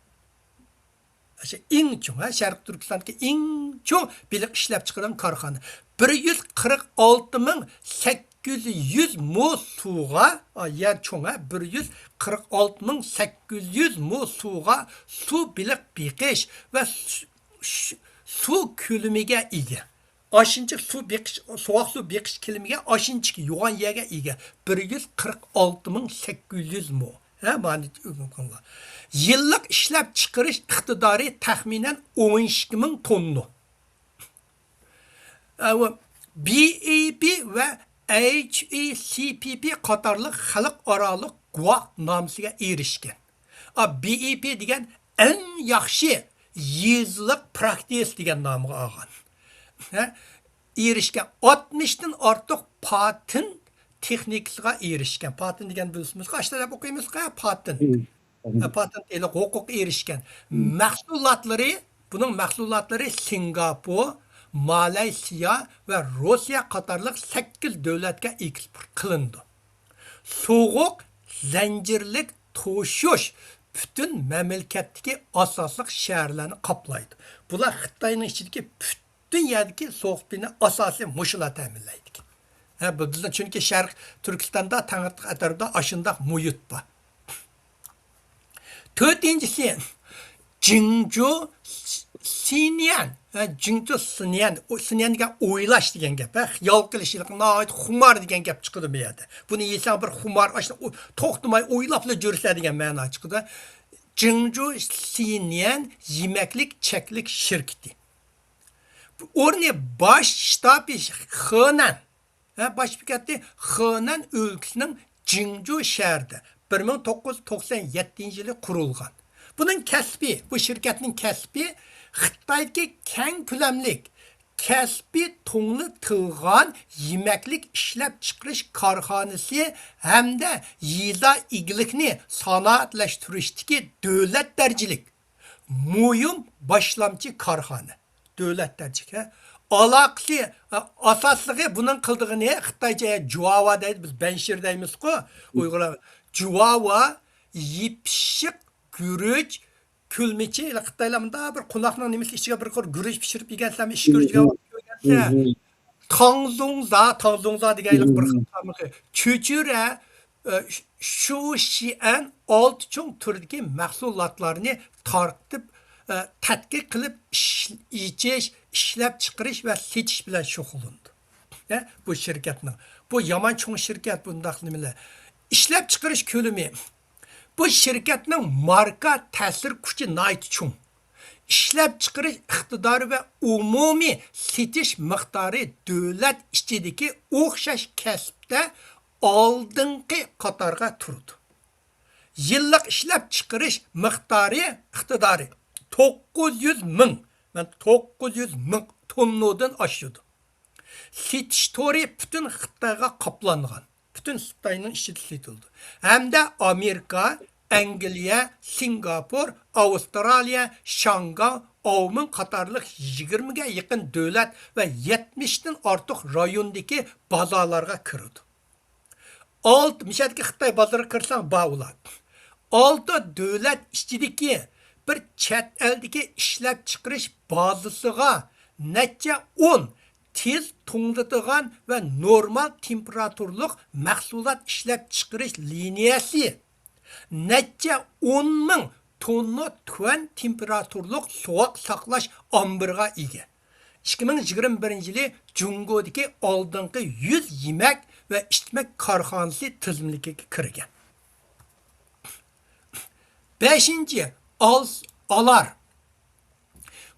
ئاشۇ ئەڭ چوڭ، ھە، شەرقىي تۈركىستاندىكى ئەڭ چوڭ بېلىق ئىشلەپچىقىرىدىغان كارخانا. بىر يۈز قىرىق ئالتە مىڭ سەككىز يۈز مو سۇغا، ئا، يەر چوڭ، ھە، بىر يۈز قىرىق ئالتە مىڭ سەككىز يۈز مو سۇغا سۇ بېلىق بېقىش ۋە سۇ، سۇ، سۇ كۆلىمىگە ئىگە. ئاشۇنچە سۇ بېقىش، سوغۇق سۇ بېقىش كۆلىمىگە، ئاشۇنچە يوغان يەرگە ئىگە. بىر يۈز قىرىق ئالتە مىڭ سەككىز يۈز مو. ھە، مانا، يىللىق ئىشلەپچىقىرىش ئىقتىدارى تەخمىنەن ئون ئىككى مىڭ توننا. ئەۋە، بى ئى پى ۋە ئەيچ ئى سى پى پى قاتارلىق خەلقئارالىق گۇۋاھنامىسىگە ئېرىشكەن. ئا، بى ئى پى دېگەن ئەڭ ياخشى يېزىلىق پراكتىس دېگەن نامغا ئالغان. ھە؟ ئېرىشكەن ئاتمىشتىن ئارتۇق پاتېنت تېخنىكىسىغا ئېرىشكەن. پاتېنت دېگەن بىلىسىمىزغۇ، ئاشۇنداق دەپ ئوقۇيمىزغۇ، پاتېنت. ھە، پاتېنت ھوقۇققا ئېرىشكەن. مەھسۇلاتلىرى، بۇنىڭ مەھسۇلاتلىرى سىنگاپور، مالايسىيا ۋە روسىيە قاتارلىق سەككىز دۆلەتكە ئېكسپورت قىلىنىدۇ. سوغۇق زەنجىرلىك توشۇش پۈتۈن مەملىكەتتىكى ئاساسلىق شەھەرلەرنى قاپلايدۇ. بۇلار خىتاينىڭ ئىچىدىكى پۈتۈن يەردىكى سوغۇق بىنى ئاساسىي مۇشۇلار تەمىنلەيدىكەن. ھە، بۇ بىزنىڭ، چۈنكى شەرق تۈركىستاندا، تەڭرىتاغ ئەتراپىدا ئاشۇنداق مۇھىت بار. تۆتىنچىسى، جىڭجۇ سىنيەن. ھە، جىڭجۇ سىنيەن. ئۇ سىنيەن دېگەن ئويلاش دېگەن گەپ. ھە، خىيال قىلىش، ناھايىتى خۇمار دېگەن گەپ چىقىدۇ بۇ يەردە. بۇنى يېسەڭ بىر خۇمار، ئاشۇ توختىماي ئويلاپلا يۈرسە دېگەن مەنا چىقىدۇ. جىڭجۇ سىنيەن يېمەكلىك چەكلىك شىركىتى. ئورنى باش شتابى خېنەن. ھە، باش بېكەتى خېنەن ئۆلكىسىنىڭ جىڭجۇ شەھىرىدە بىر مىڭ توققۇز يۈز توقسان يەتتىنچى يىلى قۇرۇلغان. بۇنىڭ كەسپى، بۇ شىركەتنىڭ كەسپى خىتايدىكى كەڭ كۆلەملىك كەسپىي توڭلىتىلغان يېمەكلىك ئىشلەپچىقىرىش كارخانىسى ھەمدە يېزا ئىگىلىكنى سانائەتلەشتۈرۈشتىكى دۆلەت دەرىجىلىك مۇھىم باشلامچى كارخانا. دۆلەت دەرىجىلىك، ھە. ئالاقىسى، ئاساسلىقى بۇنىڭ قىلىدىغىنى خىتايچە جۇۋاۋا دەيدۇ، بىز بەنشىر دەيمىزقۇ، ئۇيغۇرلار. جۇۋاۋا، يېپىشىق گۈرۈچ، كۈلمىچى، خىتايلار مۇنداق بىر قوناقنىڭ نېمىسى ئىچىگە بىر قۇر گۈرۈچ پىشۇرۇپ يېگەنسەن، ئىش كۆرگەن، كۆرگەنسەن. تاڭزۇڭزا، تاڭزۇڭزا دېگەن بىر خىل تامىقى. چۆچۈرە، ئە، شۇشيەن ئالتە چوڭ تۈردىكى مەھسۇلاتلارنى تارقىتىپ، ئە، تەتقىق قىلىپ ئىش-، ئېچىش، ئىشلەپچىقىرىش ۋە سېتىش بىلەن شۇغۇللىنىدۇ. ئە، بۇ شىركەتنىڭ. بۇ يامان چوڭ شىركەت، بۇنداق نېمىلەر. ئىشلەپچىقىرىش كۆلىمى. بۇ شىركەتنىڭ ماركا تەسىر كۈچى ناھايىتى چوڭ. ئىشلەپچىقىرىش ئىقتىدارى ۋە ئومۇمىي سېتىش مىقدارى دۆلەت ئىچىدىكى ئوخشاش كەسىپتە ئالدىنقى قاتارغا تۇرىدۇ. يىللىق ئىشلەپچىقىرىش مىقدارى، ئىقتىدارى توققۇز يۈز مىڭ، مەن توققۇز يۈز مىڭ توننىدىن ئاشىدۇ. سېتىش تورى پۈتۈن خىتايغا قاپلانغان. پۈتۈن خىتاينىڭ ئىچىدە سېتىلىدۇ. ھەمدە ئامېرىكا، ئەنگلىيە، سىنگاپور، ئاۋسترالىيە، شياڭگاڭ، ئاۋمېن قاتارلىق يىگىرمىگە يېقىن دۆلەت ۋە يەتمىشتىن ئارتۇق رايوندىكى بازارلارغا كىرىدۇ. ئالتە، مىشەدىكى خىتاي بازىرىغا كىرسەڭ، بار ئۇلار. ئالتە دۆلەت ئىچىدىكى بىر چەت ئەلدىكى ئىشلەپچىقىرىش بازىسىغا نەچچە ئون تېز توڭلىتىدىغان ۋە نورمال تېمپېراتۇرىلىق مەھسۇلات ئىشلەپچىقىرىش لىنىيەسى، نەچچە ئون مىڭ توننا تۆۋەن تېمپېراتۇرىلىق سوغۇق ساقلاش ئامبىرىغا ئىگە. ئىككى مىڭ يىگىرمە بىرىنچى يىلى جۇڭگودىكى ئالدىنقى يۈز يېمەك ۋە ئىچمەك كارخانىسى تىزىملىكىگە كىرگەن. بەشىنچى، ئال-، ئالار.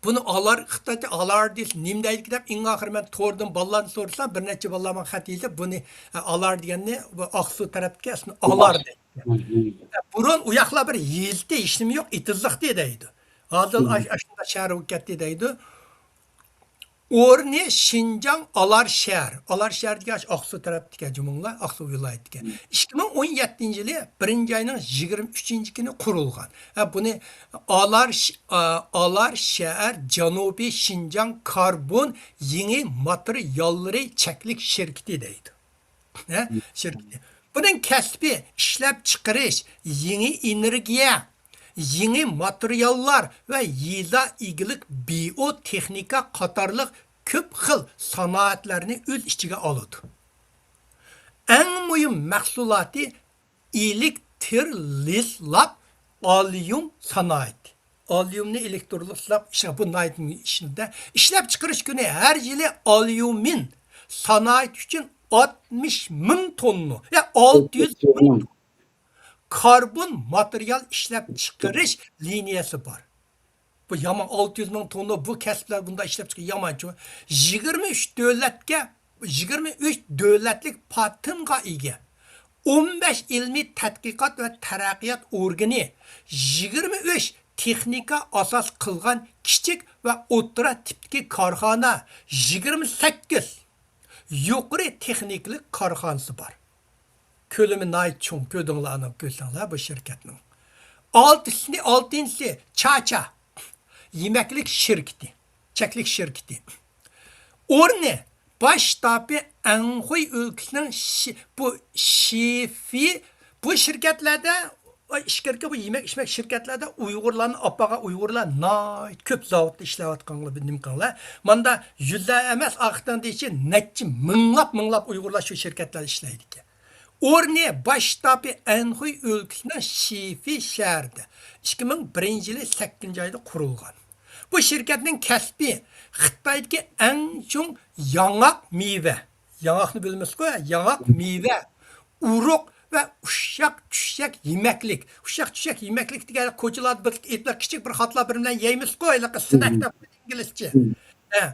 بۇنى ئالار، خىتايچە ئالار دېسە نېمە دەيدىكىن دەپ، ئەڭ ئاخىرى مەن توردىن بالىلاردىن سورىسام، بىر نەچچە بالىلار ماڭا خەت يېزىپ، بۇنى، ئە، ئالار دېگەننى، بۇ ئاقسۇ تەرەپتىكى ئەسلىدە ئالار دەيدىكەن. بۇرۇن ئۇ ياقلار بىر يېزىتى، ھېچنېمە يوق، ئېتىزلىقتى دەيدۇ. ھازىر ئاش-، ئاشۇنداق شەھەر بولۇپ كەتتى دەيدۇ. ئورنى شىنجاڭ ئالار شەھەر. ئالار شەھەر دېگەن ئاقسۇ تەرەپتىكەن، جۇمۇڭلار، ئاقسۇ ۋىلايىتىدىكەن. ئىككى مىڭ ئون يەتتىنچى يىلى بىرىنچى ئاينىڭ يىگىرمە ئۈچىنچى كۈنى قۇرۇلغان. ھە، بۇنى ئالار ش-، ئا، ئالار شەھەر جەنۇبىي شىنجاڭ كاربون يېڭى ماتېرىياللىرى چەكلىك شىركىتى دەيدۇ. ھە، شىركىتى. بۇنىڭ كەسپى ئىشلەپچىقىرىش، يېڭى ئېنېرگىيە، يېڭى ماتېرىياللار ۋە يېزا ئىگىلىك، بىيو تېخنىكا قاتارلىق كۆپ خىل سانائەتلەرنى ئۆز ئىچىگە ئالىدۇ. ئەڭ مۇھىم مەھسۇلاتى ئېلېكترولىزلاپ ئاليۇم سانائىتى. ئاليۇمنى ئېلېكترولىزلاپ، ئىشلەپ، بۇ ناھايىتى مۇھىم ئىشىدە. ئىشلەپچىقىرىش كۈنى ھەر يىلى ئاليۇمىن سانائىتى ئۈچۈن ئاتمىش مىڭ توننا، يا ئالتە يۈز مىڭ توننا كاربون ماتېرىيال ئىشلەپچىقىرىش لىنىيەسى بار. بۇ يامان، ئالتە يۈز مىڭ توننا بۇ كەسىپلەر بۇنداق ئىشلەپچىقىرىش يامانچۇ. يىگىرمە ئۈچ دۆلەتكە، يىگىرمە ئۈچ دۆلەتلىك پاتېنتقا ئىگە. ئون بەش ئىلمىي تەتقىقات ۋە تەرەققىيات ئورگىنى، يىگىرمە ئۈچ تېخنىكا ئاساس قىلغان كىچىك ۋە ئوتتۇرا تىپتىكى كارخانا، يىگىرمە سەككىز يۇقىرى تېخنىكىلىق كارخانىسى بار. كۆلىمى ناھايىتى چوڭ، كۆردۈڭلار، ئانا كۆرسەڭلار بۇ شىركەتنىڭ. ئالتىنچىسى، ئالتىنچىسى، چاچا يېمەكلىك شىركىتى، چەكلىك شىركىتى. ئورنى، باش شتابى ئەنخۇي ئۆلكىسىنىڭ شى-، بۇ شىفى، بۇ شىركەتلەردە، ئىچكىرىكى بۇ يېمەك ئىچمەك شىركەتلەردە ئۇيغۇرلارنى ئاپارغان، ئۇيغۇرلار ناھايىتى كۆپ زاۋۇتتا ئىشلەۋاتقانلار، بىر نېمە قىلغانلار. ماندا يۈزلەر ئەمەس، ئاخىرىدا نەچچە مىڭلاپ، مىڭلاپ ئۇيغۇرلار شۇ شىركەتلەردە ئىشلەيدىكەن. ئورنى، باش شتابى ئەنخۇي ئۆلكىسىنىڭ شىفى شەھىرىدە. ئىككى مىڭ بىرىنچى يىلى سەككىزىنچى ئايدا قۇرۇلغان. بۇ شىركەتنىڭ كەسپى خىتايدىكى ئەڭ چوڭ ياڭاق مېۋە. ياڭاقنى بىلىمىزغۇ، ياڭاق مېۋە، ئۇرۇق ۋە ئۇششاق چۈششەك يېمەكلىك. ئۇششاق چۈششەك يېمەكلىك دېگەن كوچىلاردا بىر ئېتىلار كىچىك بىر خاتلار بىر بىلەن يەيمىزغۇ، ھېلىقى سنەك دەپ ئىنگلىزچە. ھە.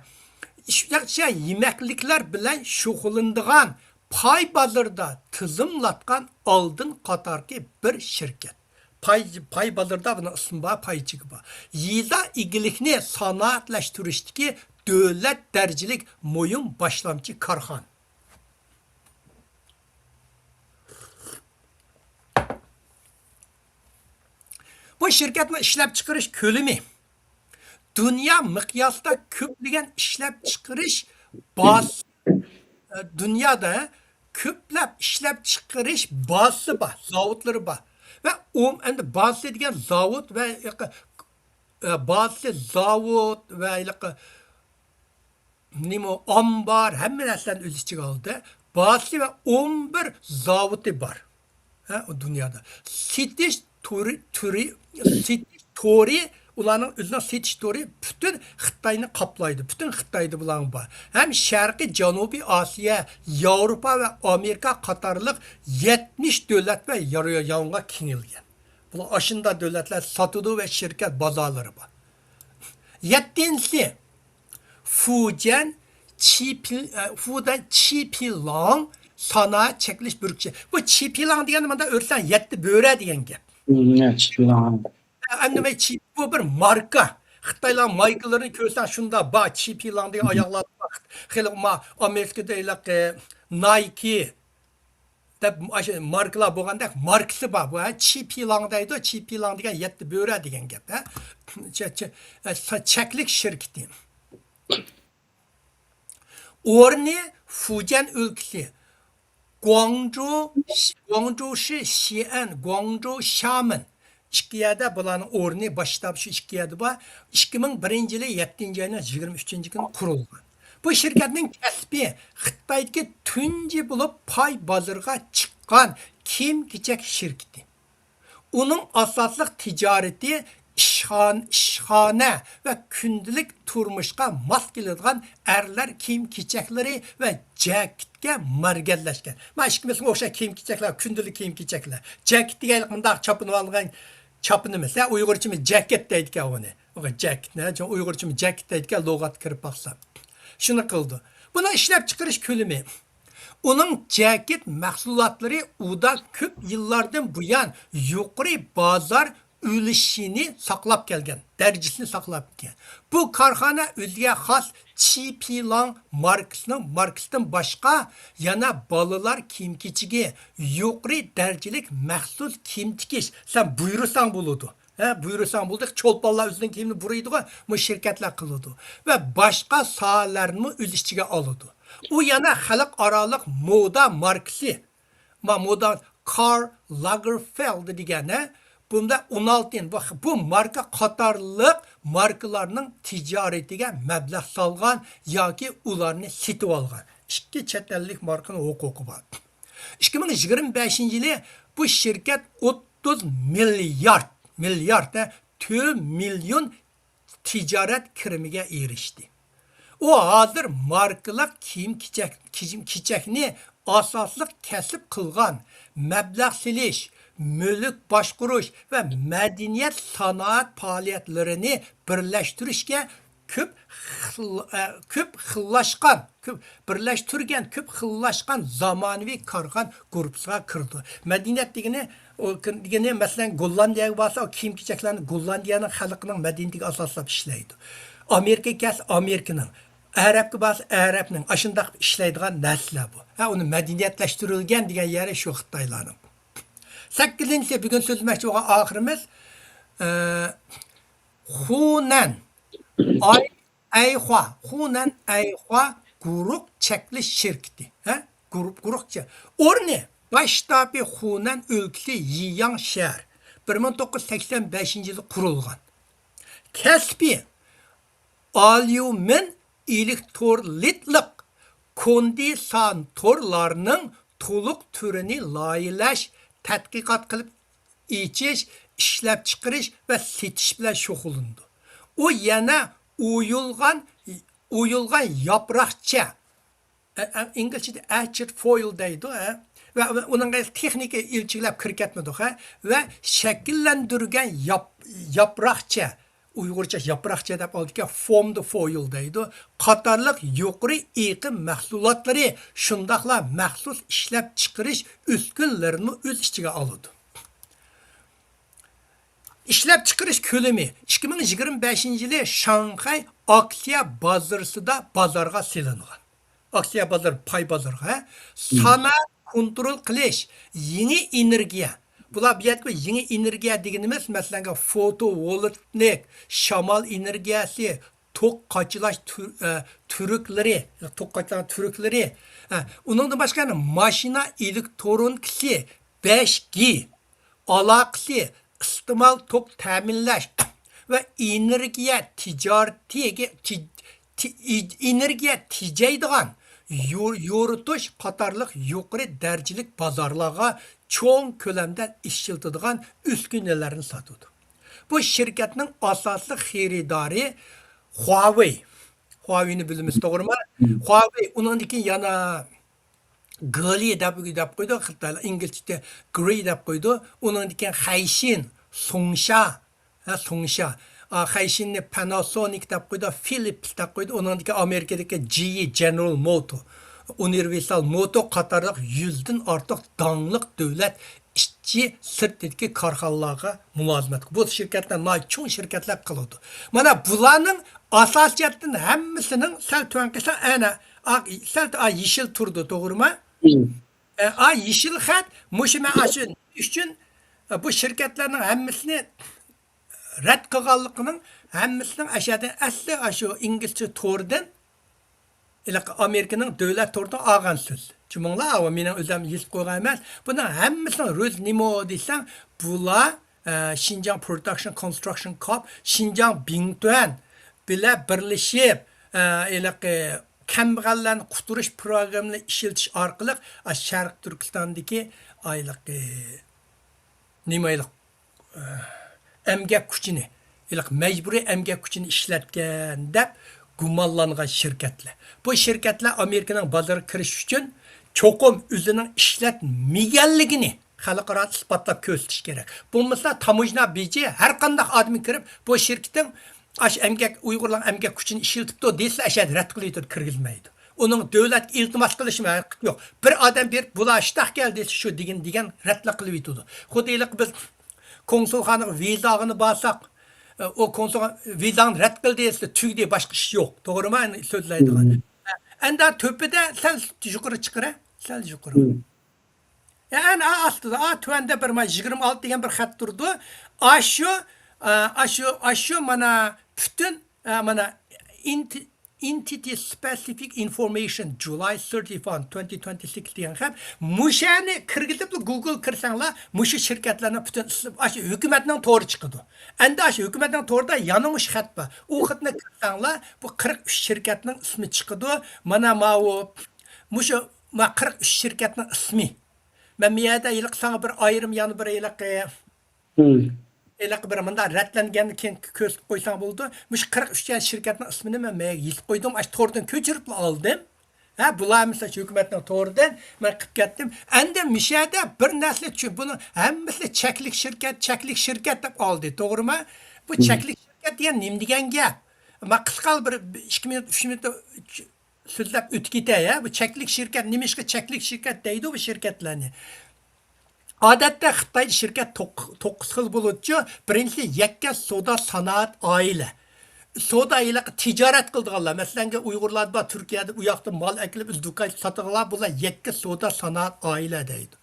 ئۇششاق چۈششەك يېمەكلىكلەر بىلەن شۇغۇللىنىدىغان پاي بازىرىدا تىزىملاتقان ئالدىن قاتارقى بىر شىركەت. پاي، پاي بازىرىدا بۇنىڭ ئىسمى بار، پايچىكى بار. يېزا ئىگىلىكنى سانائەتلەشتۈرۈشتىكى دۆلەت دەرىجىلىك مۇھىم باشلامچى كارخانا. بۇ شىركەتنىڭ ئىشلەپچىقىرىش كۆلىمى دۇنيا مىقياسىدا كۆپلىگەن ئىشلەپچىقىرىش باز-، دۇنيادا كۆپلەپ ئىشلەپچىقىرىش بازىسى بار، زاۋۇتلىرى بار. ۋە ئوم-، ئەمدى بازىسى دېگەن زاۋۇت ۋە ياقى بازىسى زاۋۇت ۋە ھېلىقى نېمە، ئامبار، ھەممە نەرسىلەرنى ئۆز ئىچىگە ئالدى. بازىسى ۋە ئون بىر زاۋۇتى بار. ھە، ئۇ دۇنيادا. سېتىش تورى، تۈرى، سېتىش تورى، ئۇلارنىڭ ئۆزىنىڭ سېتىش تورى پۈتۈن خىتاينى قاپلايدۇ. پۈتۈن خىتايدا بۇلارنىڭ بار. ھەم شەرقىي جەنۇبىي ئاسىيا، ياۋروپا ۋە ئامېرىكا قاتارلىق يەتمىش دۆلەت ۋە يار-، ياۋۇنغا كېڭەيگەن. بۇلار ئاشۇنداق دۆلەتلەر ساتىدۇ ۋە شىركەت بازارلىرى بار. يەتتىنچىسى، فۇجيەن چىپىل-، ئە، فۇدەن چىپىلاڭ سانائەت چەكلىك بۆلۈكچە. بۇ چىپىلاڭ دېگەن مۇنداق ئۆرسەڭ يەتتە بۆرە دېگەن گەپ. مم، چىپىلاڭ. ئە، ئەمدى مەن چىپ-، بۇ بىر ماركا. خىتايلار مايكىلىرىنى كۆرسەڭ شۇنداق بار، چىپىلاڭ دېگەن ئاياغلار بار. خېلى ما-، ئامېرىكىدا ھېلىقى نايكى دەپ ئاشۇ ماركىلار بولغاندەك ماركىسى بار بۇ، ھە؟ چىپىلاڭ دەيدۇ، چىپىلاڭ دېگەن يەتتە بۆرە دېگەن گەپ، ھە؟ چە-، چە-، ئە، سا-، چەكلىك شىركىتى. ئورنى فۇجيەن ئۆلكىسى، گۇاڭجۇ، گۇاڭجۇشى شىئەن، گۇاڭجۇ شامېن. ئىككى يەردە بۇلارنىڭ ئورنى، باش شتابى شۇ ئىككى يەردە بار. ئىككى مىڭ بىرىنچى يىلى يەتتىنچى ئاينىڭ يىگىرمە ئۈچىنچى كۈنى قۇرۇلغان. بۇ شىركەتنىڭ كەسپى خىتايدىكى تۇنجى بولۇپ پاي بازىرىغا چىققان كىيىم-كېچەك شىركىتى. ئۇنىڭ ئاساسلىق تىجارىتى ئىشخان-، ئىشخانا ۋە كۈندىلىك تۇرمۇشقا ماس كېلىدىغان ئەرلەر كىيىم-كېچەكلىرى ۋە جەكىتكە ماركىلاشقان. مانا ئىككىمىزگە ئوخشاش كىيىم-كېچەكلەر، كۈندىلىك كىيىم-كېچەكلەر. جەكىت دېگەنلىك مۇنداق چاپىنىۋالغان چاپىنىمىز. ھە، ئۇيغۇرچىمۇ جەكەت دەيدىكەن ئۇنى. ئۇ جەكىتنى، ھە، ئۇيغۇرچىمۇ جەكىت دەيدىكەن، لۇغەتكە كىرىپ باقسا. شۇنى قىلىدۇ. بۇنىڭ ئىشلەپچىقىرىش كۆلىمى. ئۇنىڭ جەكىت مەھسۇلاتلىرى ئۇدا كۆپ يىللاردىن بۇيان يۇقىرى بازار ئۈلۈشىنى ساقلاپ كەلگەن، دەرىجىسىنى ساقلاپ كەلگەن. بۇ كارخانا ئۆزىگە خاس چىپىلاڭ ماركىسىنىڭ، ماركىسىدىن باشقا يەنە بالىلار كىيىم-كېچىكى، يۇقىرى دەرىجىلىك مەخسۇس كىيىم تىكىش، سەن بۇيرۇساڭ بولىدۇ. ھە، بۇيرۇساڭ بولدى. چولپانلار ئۆزىنىڭ كىيىمىنى بۇرىيدىغۇ، مۇشۇ شىركەتلەر قىلىدۇ. ۋە باشقا ساھەلەرنىمۇ ئۆز ئىچىگە ئالىدۇ. ئۇ يەنە خەلقئارالىق مودا ماركىسى، ما-، مودا كارل لاگېرفېلد دېگەن، ھە، بۇندا ئون ئالتە، بۇ، بۇ ماركا قاتارلىق ماركىلارنىڭ تىجارىتىگە مەبلەغ سالغان ياكى ئۇلارنى سېتىۋالغان ئىككى چەت ئەللىك ماركىنىڭ ھوقۇقى بار. ئىككى مىڭ يىگىرمە بەشىنچى يىلى بۇ شىركەت ئوتتۇز مىليارد، مىليارد، ھە، تۆت مىليون تىجارەت كىرىمىگە ئېرىشتى. ئۇ ھازىر ماركىلىق كىيىم-كېچەك، كىيىم-كېچەكنى ئاساسلىق كەسىپ قىلغان، مەبلەغ سېلىش، مۈلۈك باشقۇرۇش ۋە مەدەنىيەت سانائەت پائالىيەتلىرىنى بىرلەشتۈرۈشكە كۆپ خىل-، ئە، كۆپ خىللاشقان، كۆپ بىرلەشتۈرگەن، كۆپ خىللاشقان زامانىۋى كارخانا گۇرۇپپىسىغا كىرىدۇ. مەدەنىيەت دېگىنى، ئۇ دېگىنى، مەسىلەن، گوللاندىيەگە بارسا، ئۇ كىيىم-كېچەكلەرنى گوللاندىيەنىڭ خەلقىنىڭ مەدەنىيىتىگە ئاساسلاپ ئىشلەيدۇ. ئامېرىكىغا كەلسە، ئامېرىكىنىڭ، ئەرەبكە بارسا، ئەرەبنىڭ، ئاشۇنداق ئىشلەيدىغان نەرسىلەر بۇ. ھە، ئۇنى مەدەنىيەتلەشتۈرۈلگەن دېگەن يېرى شۇ خىتايلارنىڭ. سەككىزىنچىسى، بۈگۈن سۆزلىمەكچى بولغان ئاخىرىمىز، ئە، خۇنەن ئاي-، ئەيخۇا، خۇنەن ئەيخۇا گۇرۇھ چەكلىك شىركىتى. ھە؟ گۇرۇھ، گۇرۇھ چە-، ئورنى، باش شتابى خۇنەن ئۆلكىسى يىياڭ شەھەر. بىر مىڭ توققۇز يۈز سەكسەن بەشىنچى يىلى قۇرۇلغان. كەسپى ئاليۇمىن ئېلېكترولىتلىق كوندېنساتورلارنىڭ تولۇق تۈرىنى لايىھەلەش، تەتقىقات قىلىپ ئېچىش، ئىشلەپچىقىرىش ۋە سېتىش بىلەن شۇغۇللىنىدۇ. ئۇ يەنە ئويۇلغان، ئويۇلغان ياپراقچە، ئە، ئە، ئىنگلىزچىدە ئەچىد فويل دەيدۇ، ئە، ۋە، ۋە ئۇنىڭغا تېخنىكا ئىلچىكلەپ كىرىپ كەتمىدۇق، ھە، ۋە شەكىللەندۈرگەن ياپ-، ياپراقچە، ئۇيغۇرچە ياپراقچە دەپ ئالدىكەن، فومد فويل دەيدۇ، قاتارلىق يۇقىرى ئېقىم مەھسۇلاتلىرى، شۇنداقلا مەخسۇس ئىشلەپچىقىرىش ئۈسكۈنىلىرىنىمۇ ئۆز ئىچىگە ئالىدۇ. ئىشلەپچىقىرىش كۆلىمى ئىككى مىڭ يىگىرمە بەشىنچى يىلى شاڭخەي ئاكسىيە بازىرىسىدا بازارغا سېلىنغان. ئاكسىيە بازىرى، پاي بازىرىغا، ھە؟ سانائەت كونترول قىلىش، يېڭى ئېنېرگىيە. بۇلار بۇ يەردىكى يېڭى ئېنېرگىيە دېگىنىمىز، مەسىلەن، فوتوۋولتايك، شامال ئېنېرگىيەسى، توك قاچىلاش تۈ-، ئە، تۈرلىرى، توك قاچىلاش تۈرلىرى، ئە، ئۇنىڭدىن باشقا يەنە ماشىنا ئېلېكترونىكىسى، بەش گى ئالاقىسى، ئىستېمال توك تەمىنلەش، ۋە ئېنېرگىيە تىجارىتىگە، تى-، تى-، ئى-، ئېنېرگىيە تېجەيدىغان يو-، يورۇتۇش قاتارلىق يۇقىرى دەرىجىلىك بازارلارغا چوڭ كۆلەمدە ئىشلىتىدىغان ئۈسكۈنىلەرنى ساتىدۇ. بۇ شىركەتنىڭ ئاساسلىق خېرىدارى خۇاۋېي. خۇاۋېينى بىلىمىز، توغرىمۇ؟ خۇاۋېي، ئۇنىڭدىن كېيىن يەنە گېلى دەپ، دەپ قويىدۇ، خىتايلار ئىنگلىزچىدە گرېي دەپ قويىدۇ. ئۇنىڭدىن كېيىن خەيشىن، سۇڭشا، ھە، سۇڭشا. ئا، خەيشىننى پاناسونىك دەپ قويىدۇ، فىلىپس دەپ قويىدۇ. ئۇنىڭدىن كېيىن ئامېرىكىدىكى جى ئى، جېنېرال موتو، ئۇنىۋېرسال موتو قاتارلىق يۈزدىن ئارتۇق داڭلىق دۆلەت ئىچى سىرتىدىكى كارخانىلارغا مۇلازىمەت قىلىدۇ. بۇ شىركەتلەر ناھايىتى چوڭ شىركەتلەر قىلىدۇ. مانا بۇلارنىڭ ئاساسىي جەھەتتىن ھەممىسىنىڭ سەل تۆۋەن قىلساڭ، ئەنە، ئاق، سەل، ئا، يېشىل تۇرىدۇ، توغرىمۇ؟ ئە، ئا، يېشىل خەت، مۇشۇ مەن ئاشۇ ئۈچۈن، ئە، بۇ شىركەتلەرنىڭ ھەممىسىنى رەت قىلغانلىقىنىڭ ھەممىسىنىڭ ئەشەدە ئەسلى ئاشۇ ئىنگلىزچە توردىن، ئىلىق ئامېرىكىنىڭ دۆلەت تورىدىن ئالغان سۆز. چۈمۈڭلار، ئاۋۇ مېنىڭ ئۆزۈم يېزىپ قويغان ئەمەس. بۇنىڭ ھەممىسىنىڭ رۆلى نېمە دېسەڭ، بۇلار، ئە، شىنجاڭ پروداكشن كونستراكشن كورپ، شىنجاڭ بىڭتۈەن بىلەن بىرلىشىپ، ئە، ھېلىقى كەمبەغەللەرنى قۇتۇرۇش پروگراممىنى ئىشلىتىش ئارقىلىق، ئا، شەرقىي تۈركىستاندىكى ئايلىقى نېمە ئايلىق ئەمگەك كۈچىنى، ھېلىقى مەجبۇرىي ئەمگەك كۈچىنى ئىشلەتكەن دەپ گۇمانلانغان شىركەتلەر. بۇ شىركەتلەر ئامېرىكىنىڭ بازىرىغا كىرىش ئۈچۈن چوقۇم ئۆزىنىڭ ئىشلەتمىگەنلىكىنى خەلقئاراغا ئىسپاتلاپ كۆرسىتىش كېرەك. بولمىسا تاموژنا بېجى ھەر قانداق ئادەم كىرىپ، بۇ شىركىتىڭ ئاشۇ ئەمگەك، ئۇيغۇرلارنىڭ ئەمگەك كۈچىنى ئىشلىتىپتۇ دېسىلا، ئەشەدە رەت قىلىۋېتىدۇ، كىرگۈزمەيدۇ. ئۇنىڭ دۆلەتكە ئىلتىماس قىلىشمۇ ھەققى يوق. بىر ئادەم بېرىپ، بۇلار شتاق كەل دېسە، شۇ دېگىن، دېگەن رەتلا قىلىۋېتىدۇ. خۇددى ھېلىقى بىز كونسۇلخانىغا ۋىزا ئالغىلى بارساق، ئۇ كونسۇلخانا ۋىزاڭنى رەت قىلدى دېسە، تۈگىدى، باشقا ئىش يوق. توغرىمۇ؟ ئەنە سۆزلەيدىغان. ئەندى تۆپىدە سەل يۇقىرى چىقىرە، سەل يۇقىرى. يەنى ئا ئاستىدا، ئا تۆۋەندە بىر مانا يىگىرمە ئالتە دېگەن بىر خەت تۇرىدۇ. ئاشۇ، ئا، ئاشۇ، ئاشۇ مانا پۈتۈن، ئا، مانا ئېنتى-، ئېنتىتى سپېسىفىك ئىنفورمېيشن جۇلاي ثىرتى فايف، تۇ تەۋزەنت تۇۋەنتى سىكس دېگەن خەت. مۇشۇنى كىرگۈزۈپلا گۇگل كىرسەڭلار، مۇشۇ شىركەتلەرنىڭ پۈتۈن ئىسمى، ئاشۇ ھۆكۈمەتنىڭ تورى چىقىدۇ. ئەندى ئاشۇ ھۆكۈمەتنىڭ تورىدا يەنە مۇشۇ خەت بار. ئۇ خەتنى كىرسەڭلار، بۇ قىرىق ئۈچ شىركەتنىڭ ئىسمى چىقىدۇ. مانا ماۋۇ، مۇشۇ، ما قىرىق ئۈچ شىركەتنىڭ ئىسمى. مەن بۇ يەردە ھېلىقى ساڭا بىر ئايرىم يەنە بىر ھېلىقى، ھېلىقى بىر مۇنداق رەتلەنگەندىن كېيىن كۆرسىتىپ قويساڭ بولىدۇ. مۇشۇ قىرىق ئۈچ شىركەتنىڭ ئىسمىنى مەن مەيەگە يېزىپ قويدۇم. ئاشۇ توردىن كۆچۈرۈپلا ئالدىم. ھە، بۇلار مىسال ھۆكۈمەتنىڭ تورىدىن مەن قىلىپ كەتتىم. ئەندى مۇشۇ يەردە بىر نەرسە چۈ-، بۇنى ھەممىسى چەكلىك شىركەت، چەكلىك شىركەت دەپ ئالدى، توغرىمۇ؟ بۇ چەكلىك شىركەت دېگەن نېمە دېگەن گەپ؟ مەن قىسقا بىر ئىككى مىنۇت، ئۈچ مىنۇت سۆزلەپ ئۆتۈپ كېتەي، ھە، بۇ چەكلىك شىركەت، نېمىشقا چەكلىك شىركەت دەيدۇ بۇ شىركەتلەرنى؟ ئادەتتە خىتايدا شىركەت توق-، توققۇز خىل بولىدۇ. بىرىنچىسى يەككە سودا سانائەت ئائىلە. سودا ھېلىقى تىجارەت قىلىدىغانلار، مەسىلەن، ئۇيغۇرلار بار، تۈركىيەدە ئۇ ياقتا مال ئەكېلىپ، ئۆز دۇكان ساتىدىغانلار، بۇلار يەككە سودا سانائەت ئائىلە دەيدۇ.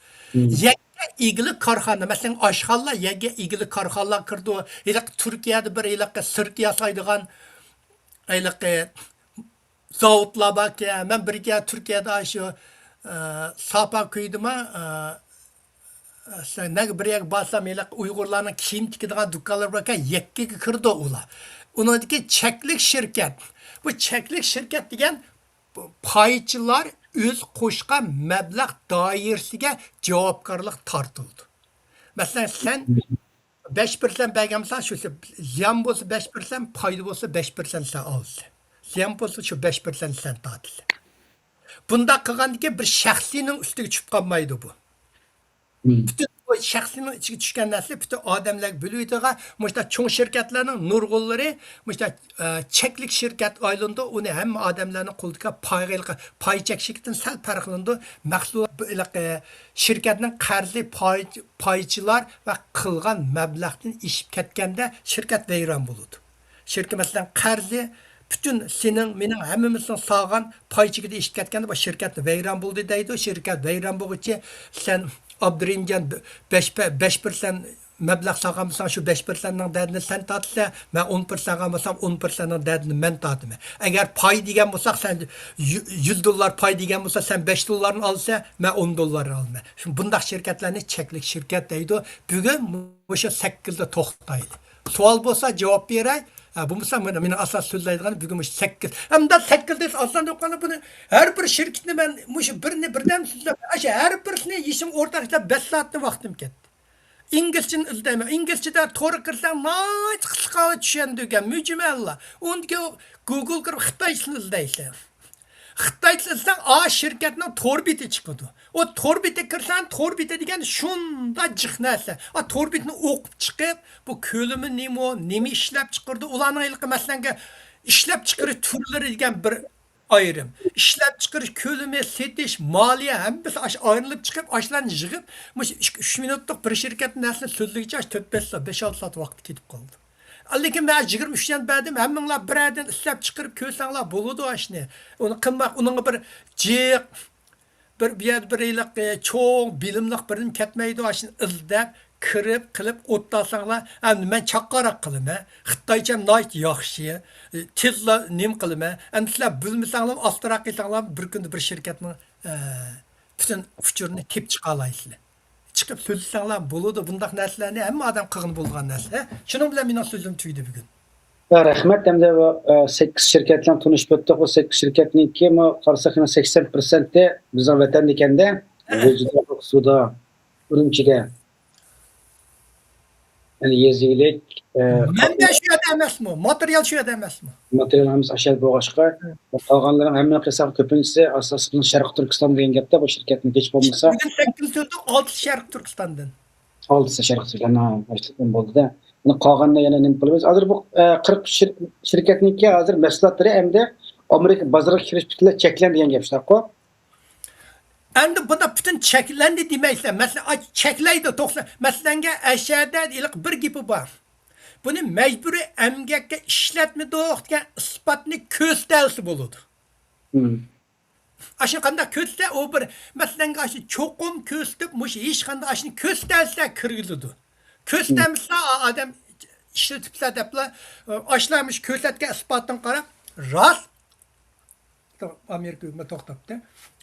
يەككە ئىگىلىك كارخانا، مەسىلەن، ئاشخانىلار يەككە ئىگىلىك كارخانىلار كىرىدۇ. ھېلىقى تۈركىيەدە بىر ھېلىقى سىرك ياسايدىغان ھېلىقى زاۋۇتلار باركەن. مەن بىرگە تۈركىيەدە شۇ، ئە، ساپا كۆيدىما، ئە، نەگە بىر يەرگە بارسام، ھېلىقى ئۇيغۇرلارنىڭ كىيىم تىكىدىغان دۇكانلىرى باركەن، يەككىگە كىرىدۇ ئۇلار. ئۇنىڭدىكى چەكلىك شىركەت. بۇ چەكلىك شىركەت دېگەن پايچىلار ئۆز قوشقان مەبلەغ دائىرىسىگە جاۋابكارلىق تارتىلىدۇ. مەسىلەن، سەن بەش پىرسەنت بەرگەن بولساڭ، شۇ زىيان بولسا بەش پىرسەنت، پايدا بولسا بەش پىرسەنت سەن ئالىسەن. زىيان بولسا شۇ بەش پىرسەنت سەن تارتىسەن. بۇنداق قىلغاندىكىن بىر شەخسنىڭ ئۈستىگە چۈشۈپ قالمايدۇ بۇ. پۈتۈن بۇ شەخسنىڭ ئىچىگە چۈشكەن نەرسە پۈتۈن ئادەملەرگە بۆلۈۋېتىدىغان مۇشۇنداق چوڭ شىركەتلەرنىڭ نۇرغۇنلىرى مۇشۇنداق، ئە، چەكلىك شىركەت ئايلىنىدۇ. ئۇنى ھەممە ئادەملەرنىڭ قولىدىكى پايغا ھېلىقى پاي چەك شىركىتىدىن سەل پەرقلىنىدۇ. مەھسۇلات بۇ ھېلىقى شىركەتنىڭ قەرزى پاي-، پايچىلار ۋە قىلغان مەبلەغتىن ئېشىپ كەتكەندە شىركەت ۋەيران بولىدۇ. شىركەت، مەسىلەن، قەرزى پۈتۈن سېنىڭ، مېنىڭ ھەممىمىزنىڭ سالغان پاي چېكىدە ئېشىپ كەتكەندە، بۇ شىركەت ۋەيران بولدى دەيدۇ. شىركەت ۋەيران بولغۇچى سەن ئابدۇرېھىمجان بەش، بەش پىرسەنت مەبلەغ سالغان بولساڭ، شۇ بەش پىرسەنتنىڭ دەردىنى سەن تارتىسەن، مەن ئون پىرسەنت سالغان بولسام، ئون پىرسەنتنىڭ دەردىنى مەن تارتىمەن. ئەگەر پاي دېگەن بولساق، سەن يۈ-، يۈز دوللار پاي دېگەن بولسا، سەن بەش دوللارنى ئالىسەن، مەن ئون دوللارنى ئالىمەن. شۇ بۇنداق شىركەتلەرنى چەكلىك شىركەت دەيدۇ. بۈگۈن مۇشۇ سەككىزدە توختايلى. سوئال بولسا جاۋاب بېرەي. ھە، بولمىسا مانا مېنىڭ ئاساسىي سۆزلەيدىغىنىم بۈگۈن مۇشۇ سەككىز. ھەمدە سەككىز دېسە ئاسان دەپ قالدى. بۇنى ھەر بىر شىركىتىنى مەن مۇشۇ بىرنى بىردەم سۆزلەپ، ئاشۇ ھەر بىرسىنى يېشىم ئورتاق ئىشلەپ بەش سائەتنى ۋاقتىم كەتتى. ئىنگلىزچىنى ئىزدەيمەن. ئىنگلىزچىدە تورغا كىرسەڭ ناھايىتى قىسقا چۈشەندۈرگەن، مۈجمەللا. ئۇنىڭدىن كېيىن گوگل كىرىپ خىتايچىنى ئىزدەيسەن. خىتايچە ئىزدىسەڭ، ئا شىركەتنىڭ تور بېتى چىقىدۇ. ئۇ تور بېتىگە كىرسەڭ، تور بېتى دېگەن شۇنداق جىق نەرسە. ئا تور بېتىنى ئوقۇپ چىقىپ، بۇ كۆلىمى نېمە، نېمە ئىشلەپ چىقىرىدۇ، ئۇلارنىڭ ھېلىقى مەسىلەنگە ئىشلەپ چىقىرىش تۈرلىرى دېگەن بىر ئايرىم. ئىشلەپ چىقىرىش كۆلىمى، سېتىش، مالىيە ھەممىسى ئاشۇ ئايرىلىپ چىقىپ، ئاشۇلارنى يىغىپ، مۇشۇ ئىككى، ئۈچ مىنۇتلۇق بىر شىركەتنىڭ نەرسىنى سۆزلىگۈچە ئاشۇ تۆت، بەش سائەت، بەش، ئالتە سائەت ۋاقىت كېتىپ قالىدۇ. لېكىن مەن يىگىرمە ئۈچ يۈەن بەردىم، ھەممىڭلار بىرەردىن ئىشلەپ چىقىرىپ كۆرسەڭلار بولىدۇ ئاشۇنى. ئۇنى قىلماق، ئۇنىڭغا بىر جىق، بىر، بۇ يەردە بىر ھېلىقى چوڭ بىلىملىق بىرىم كەتمەيدۇ، ئاشۇنى ئىزدەپ، كىرىپ، قىلىپ ئوتتۇرىساڭلار، ئەمدى مەن چاققانراق قىلىمەن. خىتايچەم ناھايىتى ياخشى. تىللا نېمە قىلىمەن. ئەمدى سىلەر بىلمىسەڭلار، ئاستىراق قىلساڭلار، بىر كۈندە بىر شىركەتنىڭ، ئە، پۈتۈن ئۇچۇرىنى تېپىپ چىقالايسىلەر. چىقىپ سۆزلىسەڭلار بولىدۇ. بۇنداق نەرسىلەرنى ھەممە ئادەم قىلغىلى بولىدىغان نەرسە. شۇنىڭ بىلەن مېنىڭ سۆزۈم تۈگىدى بۈگۈن. ھە، رەھمەت. ئەمدى بۇ، ئە، سەككىز شىركەت بىلەن تونۇشۇپ ئۆتتۇق. بۇ سەككىز شىركەتنىڭكى، مانا قارىساق، يەنە سەكسەن پىرسەنتى بىزنىڭ ۋەتەندە ئىكەندە. ھە. گۈلجىدە، ئاقسۇدا، ئۈرۈمچىدە. يەنى يېزا ئىگىلىك، ئە، مەنبە شۇ يەردە ئەمەسمۇ؟ ماتېرىيال شۇ يەردە ئەمەسمۇ؟ ماتېرىيال ھەممىسى ئاشۇ يەردە بولغاچقا، ھە. قالغانلىرىنىڭ ھەممىنىڭ قىلساق كۆپىنچىسى ئاساسلىقى شەرقىي تۈركىستان دېگەن گەپتە، بۇ شىركەتنىڭ ھېچ بولمىسا. بۈگۈن سەككىز تۇردۇق، ئالتىسى شەرقىي تۈركىستاندىن. ئالتىسى شەرقىي تۈركىستاندىن باشلىقىم بولدى-دە. بۇنى قالغاندا يەنە نېمە قىلىمىز؟ ھازىر بۇ، ئە، قىرىق شىر-، شىركەتنىڭكى ھازىر مەھسۇلاتلىرى ئەمدى ئامېرىكا بازىرىغا كىرىش پۈتۈنلەي چەكلەندى دېگەن گەپ شۇنداققۇ؟ ئەمدى بۇنداق پۈتۈن چەكلەندى دېمەيسىلەر. مەسىلەن، ئاي، چەكلەيدۇ، توقسان. مەسىلەنگە، ئەشەدە ھېلىقى بىر گېپى بار. بۇنى مەجبۇرىي ئەمگەككە ئىشلەتمىدۇق دېگەن ئىسپاتنى كۆرسىتەلىسە بولىدۇ. مم. ئاشۇ قانداق كۆرسىتە، ئۇ بىر، مەسىلەنگە، ئاشۇ چوقۇم كۆرسىتىپ، مۇشۇ ھېچقانداق ئاشۇنى كۆرسىتەلىسە كىرگۈزىدۇ. مم. كۆرسىتەلمىسە، ئا-، ئادەم ئىشلىتىپسىلەر دەپلا، ئاشۇلار مۇشۇ كۆرسەتكەن ئىسپاتتىن قاراپ، راست، ئامېرىكا ھۆكۈمىتى توختاپتۇ.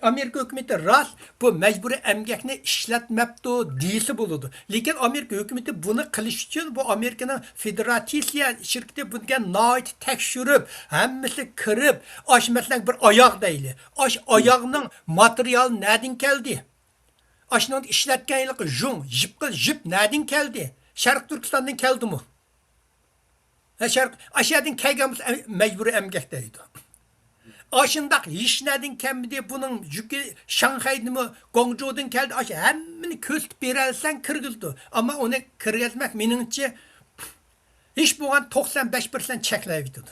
ئامېرىكا ھۆكۈمىتى راست بۇ مەجبۇرىي ئەمگەكنى ئىشلەتمەپتۇ دېيىشى بولىدۇ. لېكىن ئامېرىكا ھۆكۈمىتى بۇنى قىلىش ئۈچۈن بۇ ئامېرىكىنىڭ فېدېراتسىيە شىركىتى بۇنىڭغا ناھايىتى تەكشۈرۈپ، ھەممىسى كىرىپ، ئاشۇ مەسىلەن بىر ئاياغ دەيلى. ئاشۇ ئاياغنىڭ ماتېرىيالى نەدىن كەلدى؟ ئاشۇنىڭدا ئىشلەتكەن ھېلىقى ژۇڭ، يىپ، يىپ نەدىن كەلدى؟ شەرقىي تۈركىستاندىن كەلدىمۇ؟ ھە، شەرق-، ئاشۇ يەردىن كەلگەن بولسا، ئەم-، مەجبۇرىي ئەمگەك دەيدۇ. ئاشۇنداق ھېچ نەدىن كەلمىدى، بۇنىڭ يۈكى شاڭخەيدىنمۇ، گۇاڭجۇدىن كەلدى، ئاشۇ ھەممىنى كۆرسىتىپ بېرەلىسەڭ كىرگۈزىدۇ. ئەمما ئۇنى كىرگۈزمەك مېنىڭچە ھېچ بولغان توقسان بەش پىرسەنت چەكلەۋېتىدۇ.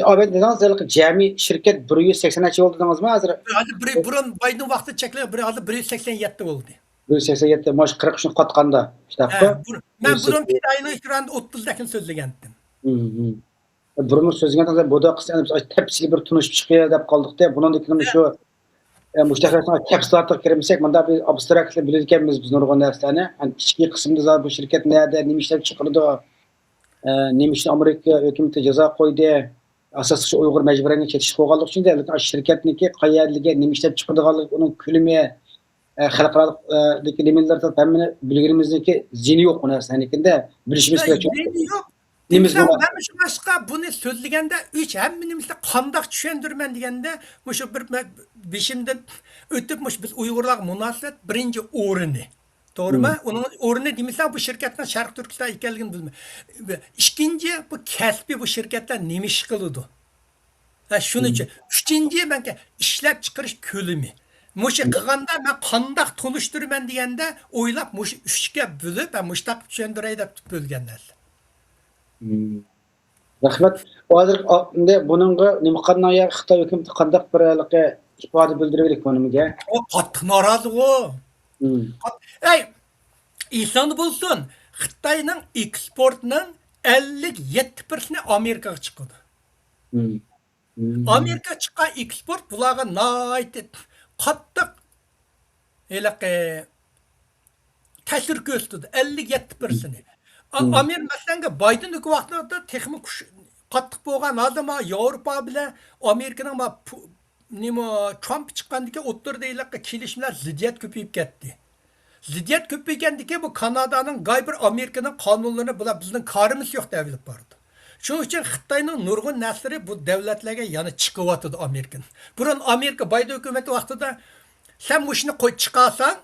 ئابەت دېدىڭىز، ھېلىقى جەمئىي شىركەت بىر يۈز سەكسەن نەچچە بولدى دېدىڭىزمۇ ھازىر؟ ھازىر بىر، بۇرۇن بايدىن ۋاقتىدا چەكلەنگەن، بىر، ھازىر بىر يۈز سەكسەن يەتتە بولدى. بىر يۈز سەكسەن يەتتە، مانا شۇ قىرىق ئۈچنى قاتقاندا، شۇنداققۇ؟ ھە، بۇر-، مەن بۇرۇن پىت ئاينىڭ ئېكرانىدا ئوتتۇز دەكىن سۆزلىگەنتىم. ھىم، ھىم. بۇرۇنمۇ سۆزلىگەنتىڭىز، بۇدا قىلسا، بىز تەپسىلىي بىر تونۇشۇپ چىقىيلى دەپ قالدۇق-دە، بۇنىڭدىن كېيىن ھە. شۇ، ئە، مۇشۇ تەپسىلاتقا كىرمىسەك، مۇنداق بىر ئابستراكتلى بىلىدىكەنمىز بىز نۇرغۇن نەرسىلەرنى. ئەمدى ئىچكى قىسمىدا زادى بۇ شىركەت نەدە، نېمە ئىشلەپ چىقىرىدۇ، ئە، نېمە ئۈچۈن ئامېرىكا ھۆكۈمىتى جازا قويدى، ئاساسلىقى شۇ ئۇيغۇر مەجبۇرىي ئەمگەككە چېتىشقا قويغانلىقى ئۈچۈن، لېكىن ئاشۇ شىركەتنىڭكى قەيەردىكى، نېمە ئىشلەپ چىقىرىدىغانلىقى، ئۇنىڭ كۆلىمى، ئە، خەلقئارالىق، ئە، دىكى نېمىلەر ھەممىنى بىلگىنىمىزدىن كېيىن زىيىنى يوق بۇ نەرسىنىڭكىدە، بىلىشىمىز كېرەك. زىيىنى يوق. دېمىسەم، مەن شۇڭلاشقا بۇنى سۆزلىگەندە، ئۈچ، ھەممە نېمىسىنى قانداق چۈشەندۈرىمەن دېگەندە، مۇشۇ بىر مە-، بېشىمدىن ئۆتۈپ، مۇشۇ بىز ئۇيغۇرلارغا مۇناسىۋەت بىرىنچى ئورۇنى. توغرىمۇ؟ مم. ئۇنىڭ ئورنى دېمىسەم، بۇ شىركەتنىڭ شەرقىي تۈركىستان ئىكەنلىكىنى بىلمەيمەن. ئىككىنچى، بۇ كەسپى بۇ شىركەتلەر نېمە ئىش قىلىدۇ؟ ھە، شۇنىڭ ئۈچۈن. مم. ئۈچىنچى، مەنكە ئىشلەپچىقىرىش كۆلىمى. مۇشۇ مم. قىلغاندا مەن قانداق تونۇشتۇرىمەن دېگەندە، ئويلاپ مۇشۇ ئۈچكە بۆلۈپ، ھە، مۇشۇنداق چۈشەندۈرەي دەپ بۆلگەن نەرسە. مم. رەھمەت. ھازىر ئا-، ئەمدى بۇنىڭغا نېمە قانداق يا خىتاي ھۆكۈمىتى قانداق بىر ھېلىقى ئىپادە بىلدۈرۈۋېلىك بۇنىڭغا؟ ئۇ قاتتىق نارازىغۇ. مم. قات-، ئەي، ئېسىڭدە بولسۇن، خىتاينىڭ ئېكسپورتىنىڭ ئەللىك يەتتە پىرسەنتى ئامېرىكىغا چىقىدۇ. مم. مم. ئامېرىكا چىققان ئېكسپورت بۇلارغا ناھايىتى قاتتىق ھېلىقى تەسىر كۆرسىتىدۇ، ئەللىك يەتتە پىرسەنتى. ئا-، مم. ئامېر-، مەسىلەنگە، بايدېن ھۆكۈمەت ۋاقتىدا تېخىمۇ كۈچ-، قاتتىق بولغان، ھازىر ما ياۋروپا بىلەن ئامېرىكىنىڭ ما پۇ-، نېمە، ترامپ چىققاندىكىن ئوتتۇرىدا ھېلىقى كېلىشىملەر زىددىيەت كۆپىيىپ كەتتى. زىددىيەت كۆپەيگەندىكىن بۇ كانادانىڭ، گاي بىر ئامېرىكىنىڭ قانۇنلىرىنى بۇلار بىزنىڭ كارىمىز يوق دەۋېلىپ بارىدۇ. شۇنىڭ ئۈچۈن خىتاينىڭ نۇرغۇن نەرسىلىرى بۇ دۆلەتلەرگە يەنە چىقىۋاتىدۇ ئامېرىكىنىڭ. بۇرۇن ئامېرىكا بايدېن ھۆكۈمىتى ۋاقتىدا، سەن مۇشۇنى قوي-، چىقارساڭ،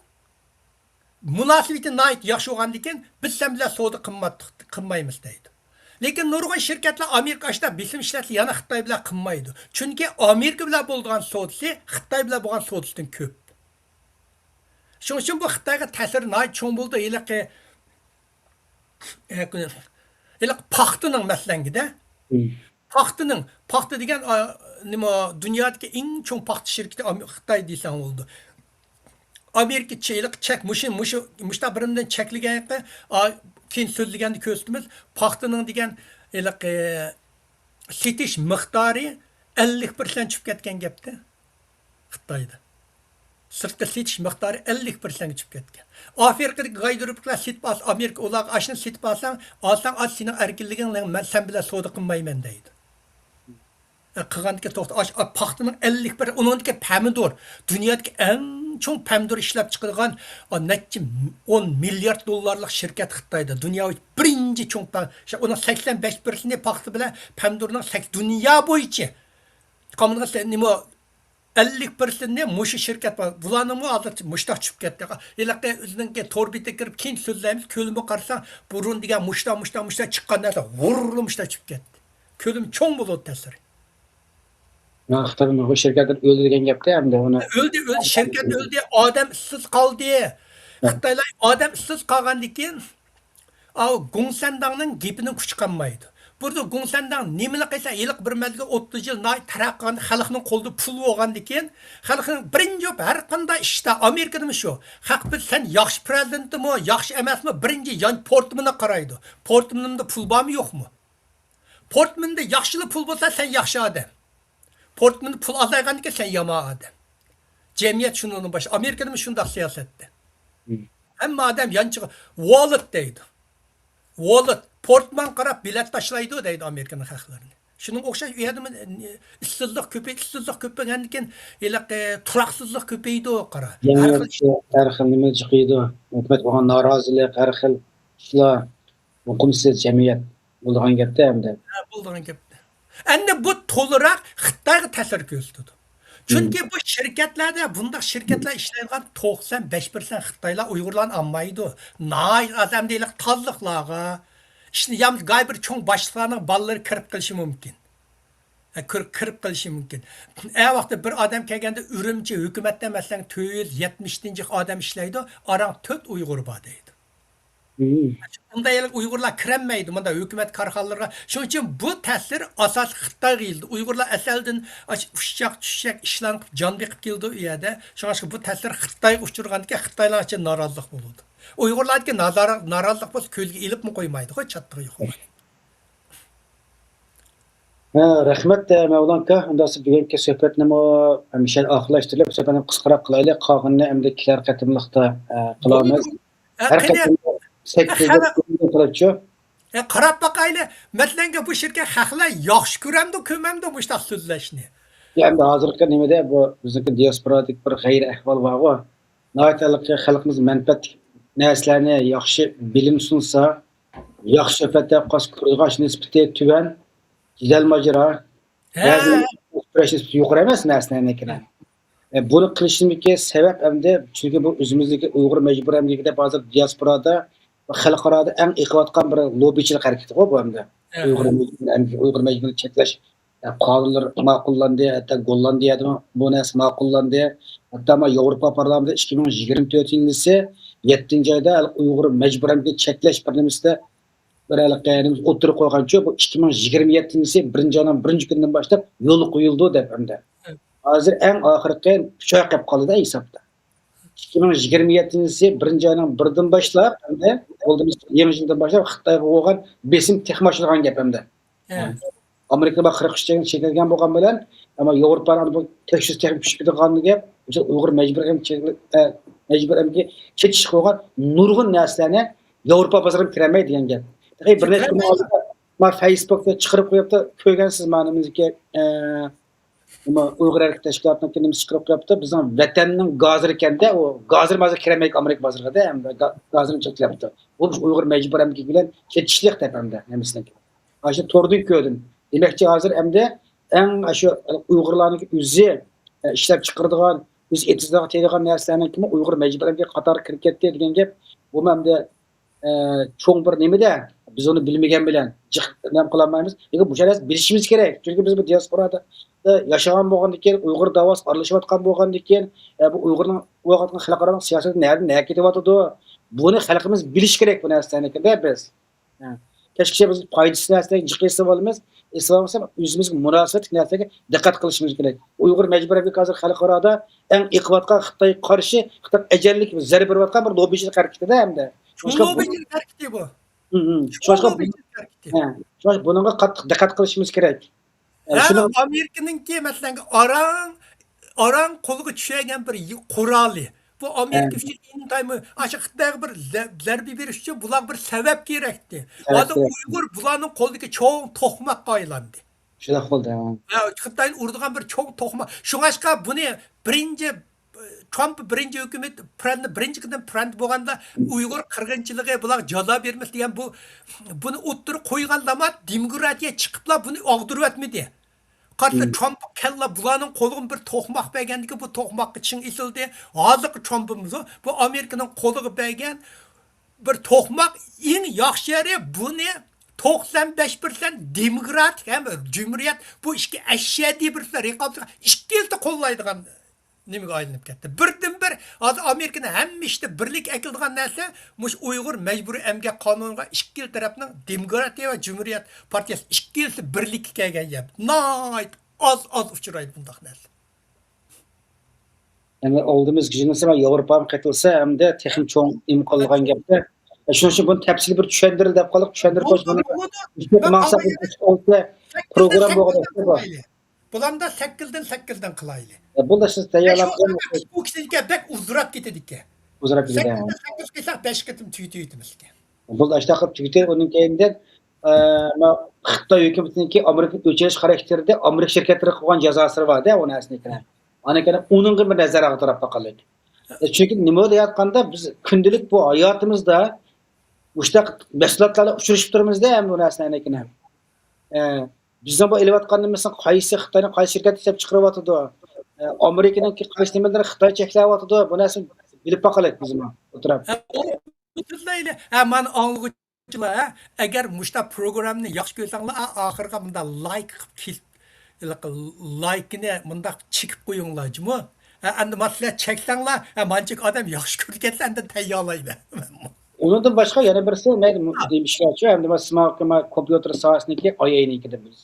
مۇناسىۋىتى ناھايىتى ياخشى بولغاندىكىن، بىز سەن بىلەن سودا قىلماتتۇق، قىلمايمىز دەيدۇ. لېكىن نۇرغۇن شىركەتلەر ئامېرىكا ئاشۇنداق بېسىم ئىشلەتسە يەنە خىتاي بىلەن قىلمايدۇ. چۈنكى ئامېرىكا بىلەن بولىدىغان سودىسى خىتاي بىلەن بولغان سودىسىدىن كۆپ. شۇنىڭ ئۈچۈن بۇ خىتايغا تەسىرى ناھايىتى چوڭ بولىدۇ. ھېلىقى، ھېلىقى پاختىنىڭ مەسىلەنگىدە. مم. پاختىنىڭ، پاختا دېگەن، ئا، نېمە، دۇنيادىكى ئەڭ چوڭ پاختا شىركىتى ئام-، خىتاي دېسەڭ بولىدۇ. ئامېرىكا چېلىق چەك، مۇشۇ، مۇشۇ، مۇشۇنداق بىرىمدىن چەكلىگەن، ئا، كېيىن سۆزلىگەندە كۆرسىتىمىز. پاختىنىڭ دېگەن ھېلىقى سېتىش مىقدارى ئەللىك پىرسەنت چۈشۈپ كەتكەن گەپتە. خىتايدا. سىرتقا سېتىش مىقدارى ئەللىك پىرسەنتكە چۈشۈپ كەتكەن. ئافرىقىدىكى گايدۇرۇپلار سېتىپ ئالسا، ئامېرىكا ئۇلارغا ئاشۇنى سېتىپ ئالساڭ، ئالساڭ، ئال سېنىڭ ئەركىنلىكىڭ، مەن سەن بىلەن سودا قىلمايمەن دەيدۇ. ئە، قىلغاندىكىن توختا، ئاش-، ئا، پاختىنىڭ ئەللىك بىر، ئۇنىڭدىكى پەمىدۇر، دۇنيادىكى ئەڭ چوڭ پەمىدۇر ئىشلەپ چىقىدىغان، ئا، نەچچە ئون مىليارد دوللارلىق شىركەت خىتايدا، دۇنيا بويىچە بىرىنچى چوڭ پە-، شۇ، ئۇنىڭ سەكسەن بەش پىرسەنتى پاختا بىلەن پەمىدۇرنىڭ سەك-، دۇنيا بويىچە. قالغان نېمە، ئەللىك پىرسەنتنى مۇشۇ شىركەت بار. بۇلارنىڭمۇ ھازىر مۇشتاق چۈشۈپ كەتتى. ھېلىقى ئۆزىنىڭكى تور بېتىگە كىرىپ كېيىن سۆزلەيمىز. كۆلىمى قارىساڭ، بۇرۇن دېگەن مۇشتاق، مۇشتاق، مۇشتاق چىققان نەرسە ۋۇررىلا مۇشتاق چۈشۈپ كەتتى. كۆلىمى چوڭ بولىدۇ تەسىرى. ھا، خىتاي نۇرغۇن شىركەتلەر ئۆلدى دېگەن گەپتە ئەمدى ئۇنى. ئۆلدى، ئۆلدى، شىركەت ئۆلدى، ئادەم ئىشسىز قالدى. ھە. خىتايلار ئادەم ئىشسىز قالغاندىن كېيىن، ئاۋۇ گۇڭسەنداڭنىڭ گېپىنىڭ كۈچى قالمايدۇ. بۇردا گۇڭسەنداڭ نېمىلا قىلسا، ھېلىقى بىر مەزگىل ئوتتۇز يىل ناھايىتى تەرەققىي قىلغان، خەلقنىڭ قولىدا پۇل بولغاندىكىن، خەلقنىڭ بىرىنچى بولۇپ ھەر قانداق ئىشتا، ئامېرىكىدىمۇ شۇ، خەق بىز سەن ياخشى پىرېزىدېنتمۇ، ياخشى ئەمەسمۇ، بىرىنچى يان پورتمىنىغا قارايدۇ. پورتمىنىڭدا پۇل بارمۇ، يوقمۇ؟ پورتمېنىڭدا ياخشىلا پۇل بولسا، سەن ياخشى ئادەم. پورتمېنىڭدا پۇل ئازايغاندىكىن، سەن يامان ئادەم. جەمئىيەت شۇنىڭدىن باشلاپ، ئامېرىكىدىمۇ شۇنداق سىياسەتتە. مم. ھەممە ئادەم يانچىغا، ۋالېت دەيدۇ. ۋالېت. پورتمان قاراپ بېلەت تاشلايدۇ دەيدۇ ئامېرىكىنىڭ خەقلىرىنى. شۇنىڭغا ئوخشاش ئۇ يەردىمۇ ئىشسىزلىق كۆپەي-، ئىشسىزلىق كۆپەيگەندىكىن، ھېلىقى تۇراقسىزلىق كۆپىيىدۇ، قارا. ھەر خىل، ھەر خىل نېمە چىقىدۇ. ھۆكۈمەت بولغان نارازىلىق، ھەر خىل ئىشلار. ئۇقۇمسىز جەمئىيەت بولىدىغان گەپتە ئەمدى. ھە، بولىدىغان گەپتە. ئەمدى بۇ تولىراق خىتايغا تەسىر كۆرسىتىدۇ. چۈنكى بۇ شىركەتلەردە، بۇنداق شىركەتلەر ئىشلەيدىغان توقسان بەش پىرسەنت خىتايلار ئۇيغۇرلارنى ئالمايدۇ. ناھايىتى ئاز ئەمدى ھېلىقى تازىلىقلارغا، ئىشنى يا گاي بىر چوڭ باشلىقلارنىڭ بالىلىرى كىرىپ قېلىشى مۇمكىن. ھە، كىر-، كىرىپ قېلىشى مۇمكىن. ئە ۋاقىتتا بىر ئادەم كەلگەندە ئۈرۈمچى ھۆكۈمەتتە، مەسىلەن، تۆت يۈز يەتمىش ئادەم ئىشلەيدۇ، ئاراڭ تۆت ئۇيغۇر بار دەيدۇ. مم. ئۇنداق يەرلەرگە ئۇيغۇرلار كىرەلمەيدۇ، مۇنداق ھۆكۈمەت كارخانىلىرىغا. شۇنىڭ ئۈچۈن بۇ تەسىر ئاساسلىق خىتايغا يېيىلدى. ئۇيغۇرلار ئەزەلدىن ئاشۇ ئۇششاق-چۈششەك ئىشلارنى قىلىپ جان بېقىپ كېلىدۇ ئۇ يەردە. شۇڭلاشقا بۇ تەسىر خىتايغا ئۇچرىغاندىكىن خىتايلار ئىچىدە نارازىلىق بولىدۇ. ئۇيغۇرلاردىكى نازار-، نارازىلىق بولسا كۆزگە ئېلىپمۇ قويمايدىغۇ، چاتىقى يوق. ھە، رەھمەت، ئە، مەۋلان ئاكا. ئۇنداقتا بۈگۈنكى سۆھبەتنىمۇ، ئە، مۇشۇ يەردە ئاخىرلاشتۇرۇپ، سۆھبەتنى قىسقىراق قىلايلى. قالغىنىنى ئەمدى كېلەر قېتىملىقتا، ئە، قىلارمىز. ھە، ھەر قېنى، قېتىمدا سەككىز ھەممە قىلىپچۇ. ھە، قاراپ باقايلى. مەسىلەنگە بۇ شىركەت خەقلەر ياخشى كۆرەمدۇ، كۆرمەمدۇ مۇشۇنداق سۆزلەشنى؟ يا، ئەمدى ھازىرقى نېمىدە بۇ بىزنىڭكى دىياسپورادىكى بىر غەيرىي ئەھۋال بارغۇ. ناھايىتى ھېلىقى خەلقىمىز مەنپەئەتلىك نەرسىلەرنى ياخشى بىلىم سۇنسا، ياخشى سۆھبەتتە قالسا كۆرىدىغان نىسبىتى تۆۋەن، جېدەل ماجىرا، ھە. بەزى كۆرۈش نىسبىتى يۇقىرى ئەمەس نەرسىلەرنىڭكىنى. ئە، بۇنى قىلىشىمىزدىكى سەۋەب ئەمدى، چۈنكى بۇ ئۆزىمىزدىكى ئۇيغۇر مەجبۇرىي ئەمگىكىدە ھازىر دىياسپورادا، خەلقئارادا ئەڭ ئېقىۋاتقان بىر لوببىچىلىك ھەرىكىتىغۇ بۇ ئەمدى. ئە. ئۇيغۇر مەجبۇرىي ئەمگىكى، ئۇيغۇر مەجبۇرىي چەكلەش، ئە، قانۇنلىرى ماقۇللاندى، ھەتتا گوللاندىيەدىمۇ بۇ نەرسە ماقۇللاندى. ھەتتا ما ياۋروپا پارلامېنتى ئىككى مىڭ يىگىرمە تۆتىنچى يىلىسى يەتتىنچى ئايدا ئۇيغۇر مەجبۇرىي ئەمگىكى چەكلەش بىر نېمىسىدە بىر ھېلىقى نېمە ئوتتۇرىغا قويغانچۇ، بۇ ئىككى مىڭ يىگىرمە يەتتىنچى يىلى بىرىنچى ئاينىڭ بىرىنچى كۈنىدىن باشلاپ يولغا قويۇلىدۇ دەپ ئەمدى. ھازىر ئەڭ ئاخىرقى ئۈچ ئاي قېلىپ قالدى ھېسابتا. ئىككى مىڭ يىگىرمە يەتتىنچى يىلى بىرىنچى ئاينىڭ بىرىدىن باشلاپ ئەمدى، يېڭى يىلدىن باشلاپ خىتايغا بولغان بېسىم تېخىمۇ ئاشىدىغان گەپ ئەمدى. ھە. ئامېرىكا بار قىرىق ئۈچ چەكلىگەن بولغان بىلەن، ئەمما ياۋروپا بۇ تەكشۈرۈش تېخىمۇ كۈچىيىدىغان گەپ. مىسال، ئۇيغۇر مەجبۇرىي ئەمگەك، ئە، مەجبۇرىي ئەمگەككە كېتىشلىك بولغان نۇرغۇن نەرسىلەرنى ياۋروپا بازىرىغا كىرەلمەيدۇ دېگەن گەپ. تېخى بىر نەچچە كۈن ئالدىدا ما فەيسبۇكتا چىقىرىپ قويۇپتۇ، كۆرگەنسىز مانا نېمىزكى، ئە، ئەمما ئۇيغۇر ھەرىكىتى تەشكىلاتىنىڭكى نېمىسى چىقىرىپ قويۇپتۇ، بىزنىڭ ۋەتەننىڭ گازىرى ئىكەندە، ئۇ گازىر ھازىر كىرەلمەيدۇ ئامېرىكا بازىرىغا دە، ئەمدى گا-، گازىرنى چېكىلەپتۇ. بۇ ئۇيغۇر مەجبۇر ئەمگىكى بىلەن كېتىشلىق دەپ ئەمدى ھەممىسىنىڭكى. ئاشۇ توردىن كۆردۈم. دېمەكچى، ھازىر ئەمدى ئەڭ ئاشۇ ئۇيغۇرلارنىڭ ئۆزى، ئە، ئىشلەپ چىقىرىدىغان، ئۆزى ئېتىزىغا تېرىغان نەرسىلەرنىڭكىمۇ ئۇيغۇر مەجبۇر ئەمگەك قاتارىغا كىرىپ كەتتى دېگەن گەپ. بۇمۇ ئەمدى ئە، چوڭ بىر نېمىدە، بىز ئۇنى بىلمىگەن بىلەن جىق نېمە قىلالمايمىز. لېكىن بۇ شەرتنى بىلىشىمىز كېرەك. چۈنكى بىز بۇ دىياسپورادا ياشىغان بولغاندىكىن، ئۇيغۇر داۋاسىغا ئارىلىشىۋاتقان بولغاندىكىن، ئە، بۇ ئۇيغۇرنىڭ بولۇۋاتقان خەلقئارانىڭ سىياسىتى نەدىن نەگە كېتىۋاتىدۇ؟ بۇنى خەلقىمىز بىلىشى كېرەك بۇ نەرسىلەرنى دە بىز. ھە. كەچكىچە بىز پايدىسىز نەرسىلەرگە جىق ئېسىلىۋالىمىز. ئېسىلالمىسا، ئۆزىمىزگە مۇناسىۋەتلىك نەرسىلەرگە دىققەت قىلىشىمىز كېرەك. ئۇيغۇر مەجبۇرىي ھازىر خەلقئارادا ئەڭ ئېقىۋاتقان خىتايغا قارشى، خىتاي ئەجەللىك زەربە بېرىۋاتقان بىر لوببىچىلىق ھەرىكىتى دە ئەمدى. شۇڭا بۇ بۇ لوببىچىلىق ھەرىكىتى بۇ. ھىم، ھىم. شۇڭا شۇڭا بۇ لوببىچىلىق ھەرىكىتى. ھە، شۇڭا بۇنىڭغا قاتتىق دىققەت قىلىشىمىز كېرەك. ئە، ھە، شۇنىڭ ئامېرىكىنىڭكى، مەسىلەن، ئاران، ئاران قولىغا چۈشەرگەن بىر يى-، قورالى. بۇ ئامېرىكا ھە. ئۈچۈن ئىنتايىن مۇھىم. ئاشۇ خىتايغا بىر زە-، زەربە بېرىش ئۈچۈن بۇلارغا بىر سەۋەب كېرەكتى. سەۋەب ھازىر كېرەك. ئۇيغۇر بۇلارنىڭ قولىدىكى چوڭ توقماققا ئايلاندى. شۇنداق بولدى، ھە. ھە، خىتاينى ئۇرىدىغان بىر چوڭ توقماق. شۇڭاشقا بۇنى بىرىنچى، ترامپ بىرىنچى ھۆكۈمەت پىرەنتنى، بىرىنچى قېتىم پىرەنت بولغاندا ئۇيغۇر قىرغىنچىلىقى، بۇلارغا جازا بېرىمىز دېگەن بۇ، بۇنى ئوتتۇرىغا قويغان زامان دېموكراتىيە چىقىپلا بۇنى ئاغدۇرۇۋەتمىدى. قارىسا، مم. ترامپ كەللا بۇلارنىڭ قولىغا بىر توقماق بەرگەندىكىن، بۇ توقماققا چىڭ ئېسىلدى. ھازىرقى ترامپىمىزمۇ بۇ ئامېرىكىنىڭ قولىغا بەرگەن بىر توقماق. ئەڭ ياخشى يېرى، بۇنى توقسان بەش پىرسەنت دېموكراتىك ھەم جۇمھۇرىيەت، بۇ ئىككى ئەشەددىي بىر رىقابەتچى ئىككىلىسى قوللايدىغان نېمىگە ئايلىنىپ كەتتى. بىردىنبىر، ھازىر ئامېرىكىنى ھەممە ئىشتا بىرلىككە ئەكېلىدىغان نەرسە مۇشۇ ئۇيغۇر مەجبۇرىي ئەمگەك قانۇنىغا ئىككىلا تەرەپنىڭ، دېموكراتىيە ۋە جۇمھۇرىيەت پارتىيەسى، ئىككىلىسى بىرلىككە كەلگەن يەر. ناھايىتى ئاز، ئاز ئۇچرايدۇ بۇنداق نەرسە. يەنى ئالدىمىزغا جىڭلىسا، ياۋروپاغا قېتىلسا، ھەمدە تېخىمۇ چوڭ ئىمكانلىغان گەپتە. شۇنىڭ ئۈچۈن بۇنى تەپسىلىي بىر چۈشەندۈرۈلدى دەپ قالدۇق. چۈشەندۈرۈپ بولىدۇ، قويسا بولىدۇ. بولىدۇ. مەن ماڭسا قالغان بۇ ئولتۇردى. پروگرامما بولغان بولسا بۇ. بۇلاردا سەككىزدىن، سەككىزدىن قىلايلى. يا، بۇ دەرسنى تەييارلاپ قويۇڭ. بۇ كىشىنىڭكى بەك ئۇزراپ كېتىدىكەن. ئۇزراپ كېتىدىكەن. سەككىزدىن سەككىز قىلساق، بەش قېتىم تۈگىتىۋېتىمىزكەن. بۇ ئاشۇنداق قىلىپ تۈگىتىپ، ئۇنىڭ كەينىدىن، ئە، ما، خىتاي ھۆكۈمىتىنىڭكى ئامېرىكا ئۆچۈرۈش خاراكتېرىدە ئامېرىكا شىركەتلىرىگە قىلغان جازاسى بار-دە، ئۇ نەرسىنى كېيىن. ئاندىن كېيىن ئۇنىڭغا بىر نەزەر ئاغدۇراپ باقايلى. ئە، چۈنكى نېمە دەيۋاتقاندا، بىز كۈندىلىك بۇ ھاياتىمىزدا مۇشۇنداق مەھسۇلاتلار بىلەن ئۇچرىشىپ تۇرىمىز-دە، بۇ نەرسىلەرنى كېيىن. ئە، بىزنىڭ بۇ ئېلىۋاتقان نېمىسىنى قايسى خىتاينىڭ قايسى شىركەتى ئىشلەپ چىقىرىۋاتىدۇ؟ ئە، ئامېرىكىنىڭكى قايسى نېمىلىرى خىتاي چەكلەۋاتىدۇ؟ بۇ نەرسىنى بىلىپ باقايلى بىزمۇ ئولتۇرۇپ. ھە، ئولتۇرۇپ، ھە، مانا ئاڭلىغۇچىلار، ھە، ئەگەر مۇشۇنداق پروگراممىنى ياخشى كۆرسەڭلار، ئا-، ئاخىرىغا مۇنداق لايك قىلىپ كېلىپ، ھېلىقى لايكىنى مۇنداق چېكىپ قويۇڭلار جۇمۇ. ھە، ئەمدى مانا سىلەر چەكسەڭلار، ھە، مانچىك ئادەم ياخشى كۆرگەنلەر ئەمدى تەييارلايمەن. ئۇنىڭدىن باشقا يەنە بىرسى، مەن دېمىشىمچە، ئەمدى مانا سىماق، ما، كومپيۇتېر ساھەسىنىڭكى ئاي ئاينىڭكىدە بىز.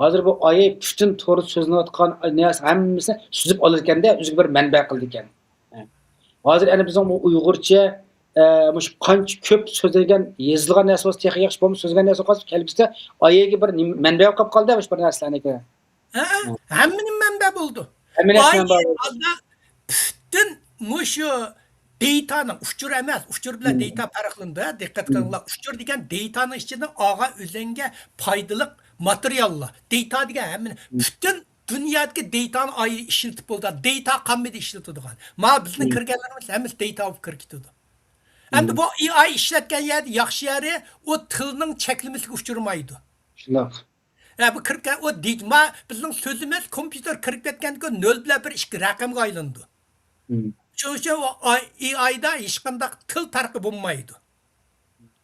ھازىر بۇ ئاي ئاي پۈتۈن توردا سۆزلىنىۋاتقان نەرسە ھەممىسىنى سۈزۈپ ئالىدىكەندە، ئۆزىگە بىر مەنبە قىلىدىكەن. ھازىر ئەنە بىزنىڭ بۇ ئۇيغۇرچە، ئە، مۇشۇ قانچە كۆپ سۆزلەنگەن، يېزىلغان نەرسە بولسا تېخى ياخشى، بولمىسا سۆزلىگەن نەرسە قالسا، كەلگۈسىدە ئاي ئايغا بىر نېمە، مەنبە بولۇپ قالدى مۇشۇ بىر نەرسىلەرنىڭكى. ھە، ھەممىنىڭ مەنبە بولىدۇ. ھەممە نەرسە مەنبە بولىدۇ. پۈتۈن مۇشۇ دېتانىڭ، ئۇچۇر ئەمەس، ئۇچۇر بىلەن دېتا پەرقلىنىدۇ، ھە، دىققەت قىلىڭلار. ئۇچۇر دېگەن دېتانىڭ ئىچىدىن ئالغان ئۆزەڭگە پايدىلىق ماتېرىياللار. دېتا دېگەن ھەممىنى، پۈتۈن دۇنيادىكى دېتانى ئايرى ئىشلىتىپ بولىدىغان، دېتا قاممىدى ئىشلىتىدىغان. مانا بىزنىڭ كىرگەنلىرىمىز ھەممىسى دېتا بولۇپ كىرىپ كېتىدۇ. ئەمدى بۇ ئېي ئاي ئىشلەتكەن يەردە ياخشى يەرى، ئۇ تىلنىڭ چەكلىمىسىگە ئۇچرىمايدۇ. شۇنداق. ھە، بۇ كىرىپ كەل-، ئۇ دېيت-، ما، بىزنىڭ سۆزىمىز كومپيۇتېر كىرىپ كەتكەندىكىن نۆل بىلەن بىر ئىككى رەقەمگە ئايلىنىدۇ. شۇنىڭ ئۈچۈن ئۇ ئاي-، ئېي ئايدا ھېچقانداق تىل پەرقى بولمايدۇ.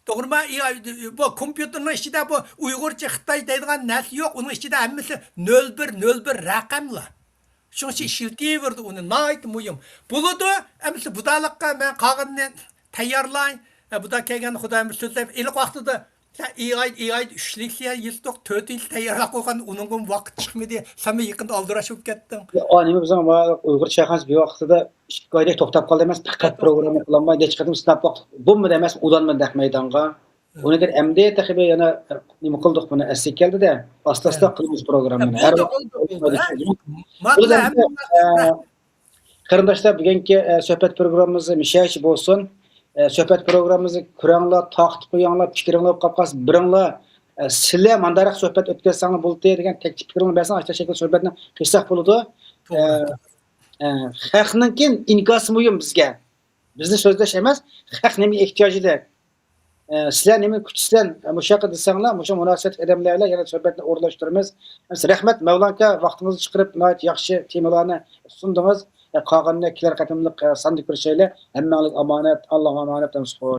توغرىمۇ؟ ئېي ئاي، بۇ كومپيۇتېرنىڭ ئىچىدە بۇ ئۇيغۇرچە، خىتاي دەيدىغان نەرسە يوق. ئۇنىڭ ئىچىدە ھەممىسى نۆل بىر، نۆل بىر رەقەملا. شۇنىڭ ئۈچۈن ئىشلىتىۋېرىدۇ ئۇنى. ناھايىتى مۇھىم. بولىدۇ، ئەمىسە بۇدالىققا مەن قالغىنىنى تەييارلاي. ئە، بۇدا كەلگەن خۇدايىم سۆزلەپ، ئېلىق ۋاقتىدا سەن ئېي ئاي، ئېي ئايدا ئۈچ لېكسىيە يېزىدۇق، تۆت يىل تەييارلاپ قويغان، ئۇنىڭغىمۇ ۋاقىت چىقمىدى. سەنمۇ يېقىندا ئالدىراش بولۇپ كەتتىڭ. يا، ئا، نېمە بىزنىڭ ما-، ئۇيغۇر چايخانىسى بىر ۋاقتىدا ئىككى ئايدەك توختاپ قالدى ئەمەس، پەقەت پروگرامما قىلالماي، نەچچە قېتىم سىناپ باقتۇق. بولمىدى ئەمەس، ئۇلانمىدى نەق مەيدانغا. ئۇنىڭ كېيىن ئەمدى تېخى بىر يەنە نېمە قىلدۇق، بۇنى ئەسلىگە كەلدى-دە، ئاستا-ئاستا قىلىمىز پروگراممىنى. ھەر ۋاقىت بولدى، بولدى، ھە؟ بۇ ئەمدى، ئە، قېرىنداشلار، بۈگۈنكى، ئە، سۆھبەت پروگراممىمىز مۇشۇ يەرگىچە بولسۇن. ئە، سۆھبەت پروگراممىمىزنى كۆرۈڭلار، تارقىتىپ قويۇڭلار، پىكرىڭلار بولۇپ قالسا بېرىڭلار. ئە، سىلەر مانداقراق سۆھبەت ئۆتكۈزسەڭلار بولدى دېگەن تەكلىپ پىكرىڭلارنى بەرسەڭ، ئاشۇنداق شەكىلدە سۆھبەتنى قىلساق بولىدۇ. توغرا. ئە، ئە، خەقنىڭكى ئىنكاسى مۇھىم بىزگە. بىزنى سۆزلەش ئەمەس، خەق نېمىگە ئېھتىياجلىق. ئە، سىلەر نېمە كۈتىسىلەر؟ مۇشۇ ياققا دېسەڭلار، مۇشۇ مۇناسىۋەتلىك ئادەملەر بىلەن يەنە سۆھبەتنى ئورۇنلاشتۇرىمىز. رەھمەت، مەۋلانكا، ۋاقتىڭىزنى چىقىرىپ، ناھايىتى ياخشى تېمىلارنى سۇندىڭىز. ئە، قالغىنىنى كېلەر قېتىملىق، ئە، ساندا كۆرۈشەيلى. ھەممىڭلارغا ئامانەت، ئاللاغا ئامانەت، ئەمىسە خوش.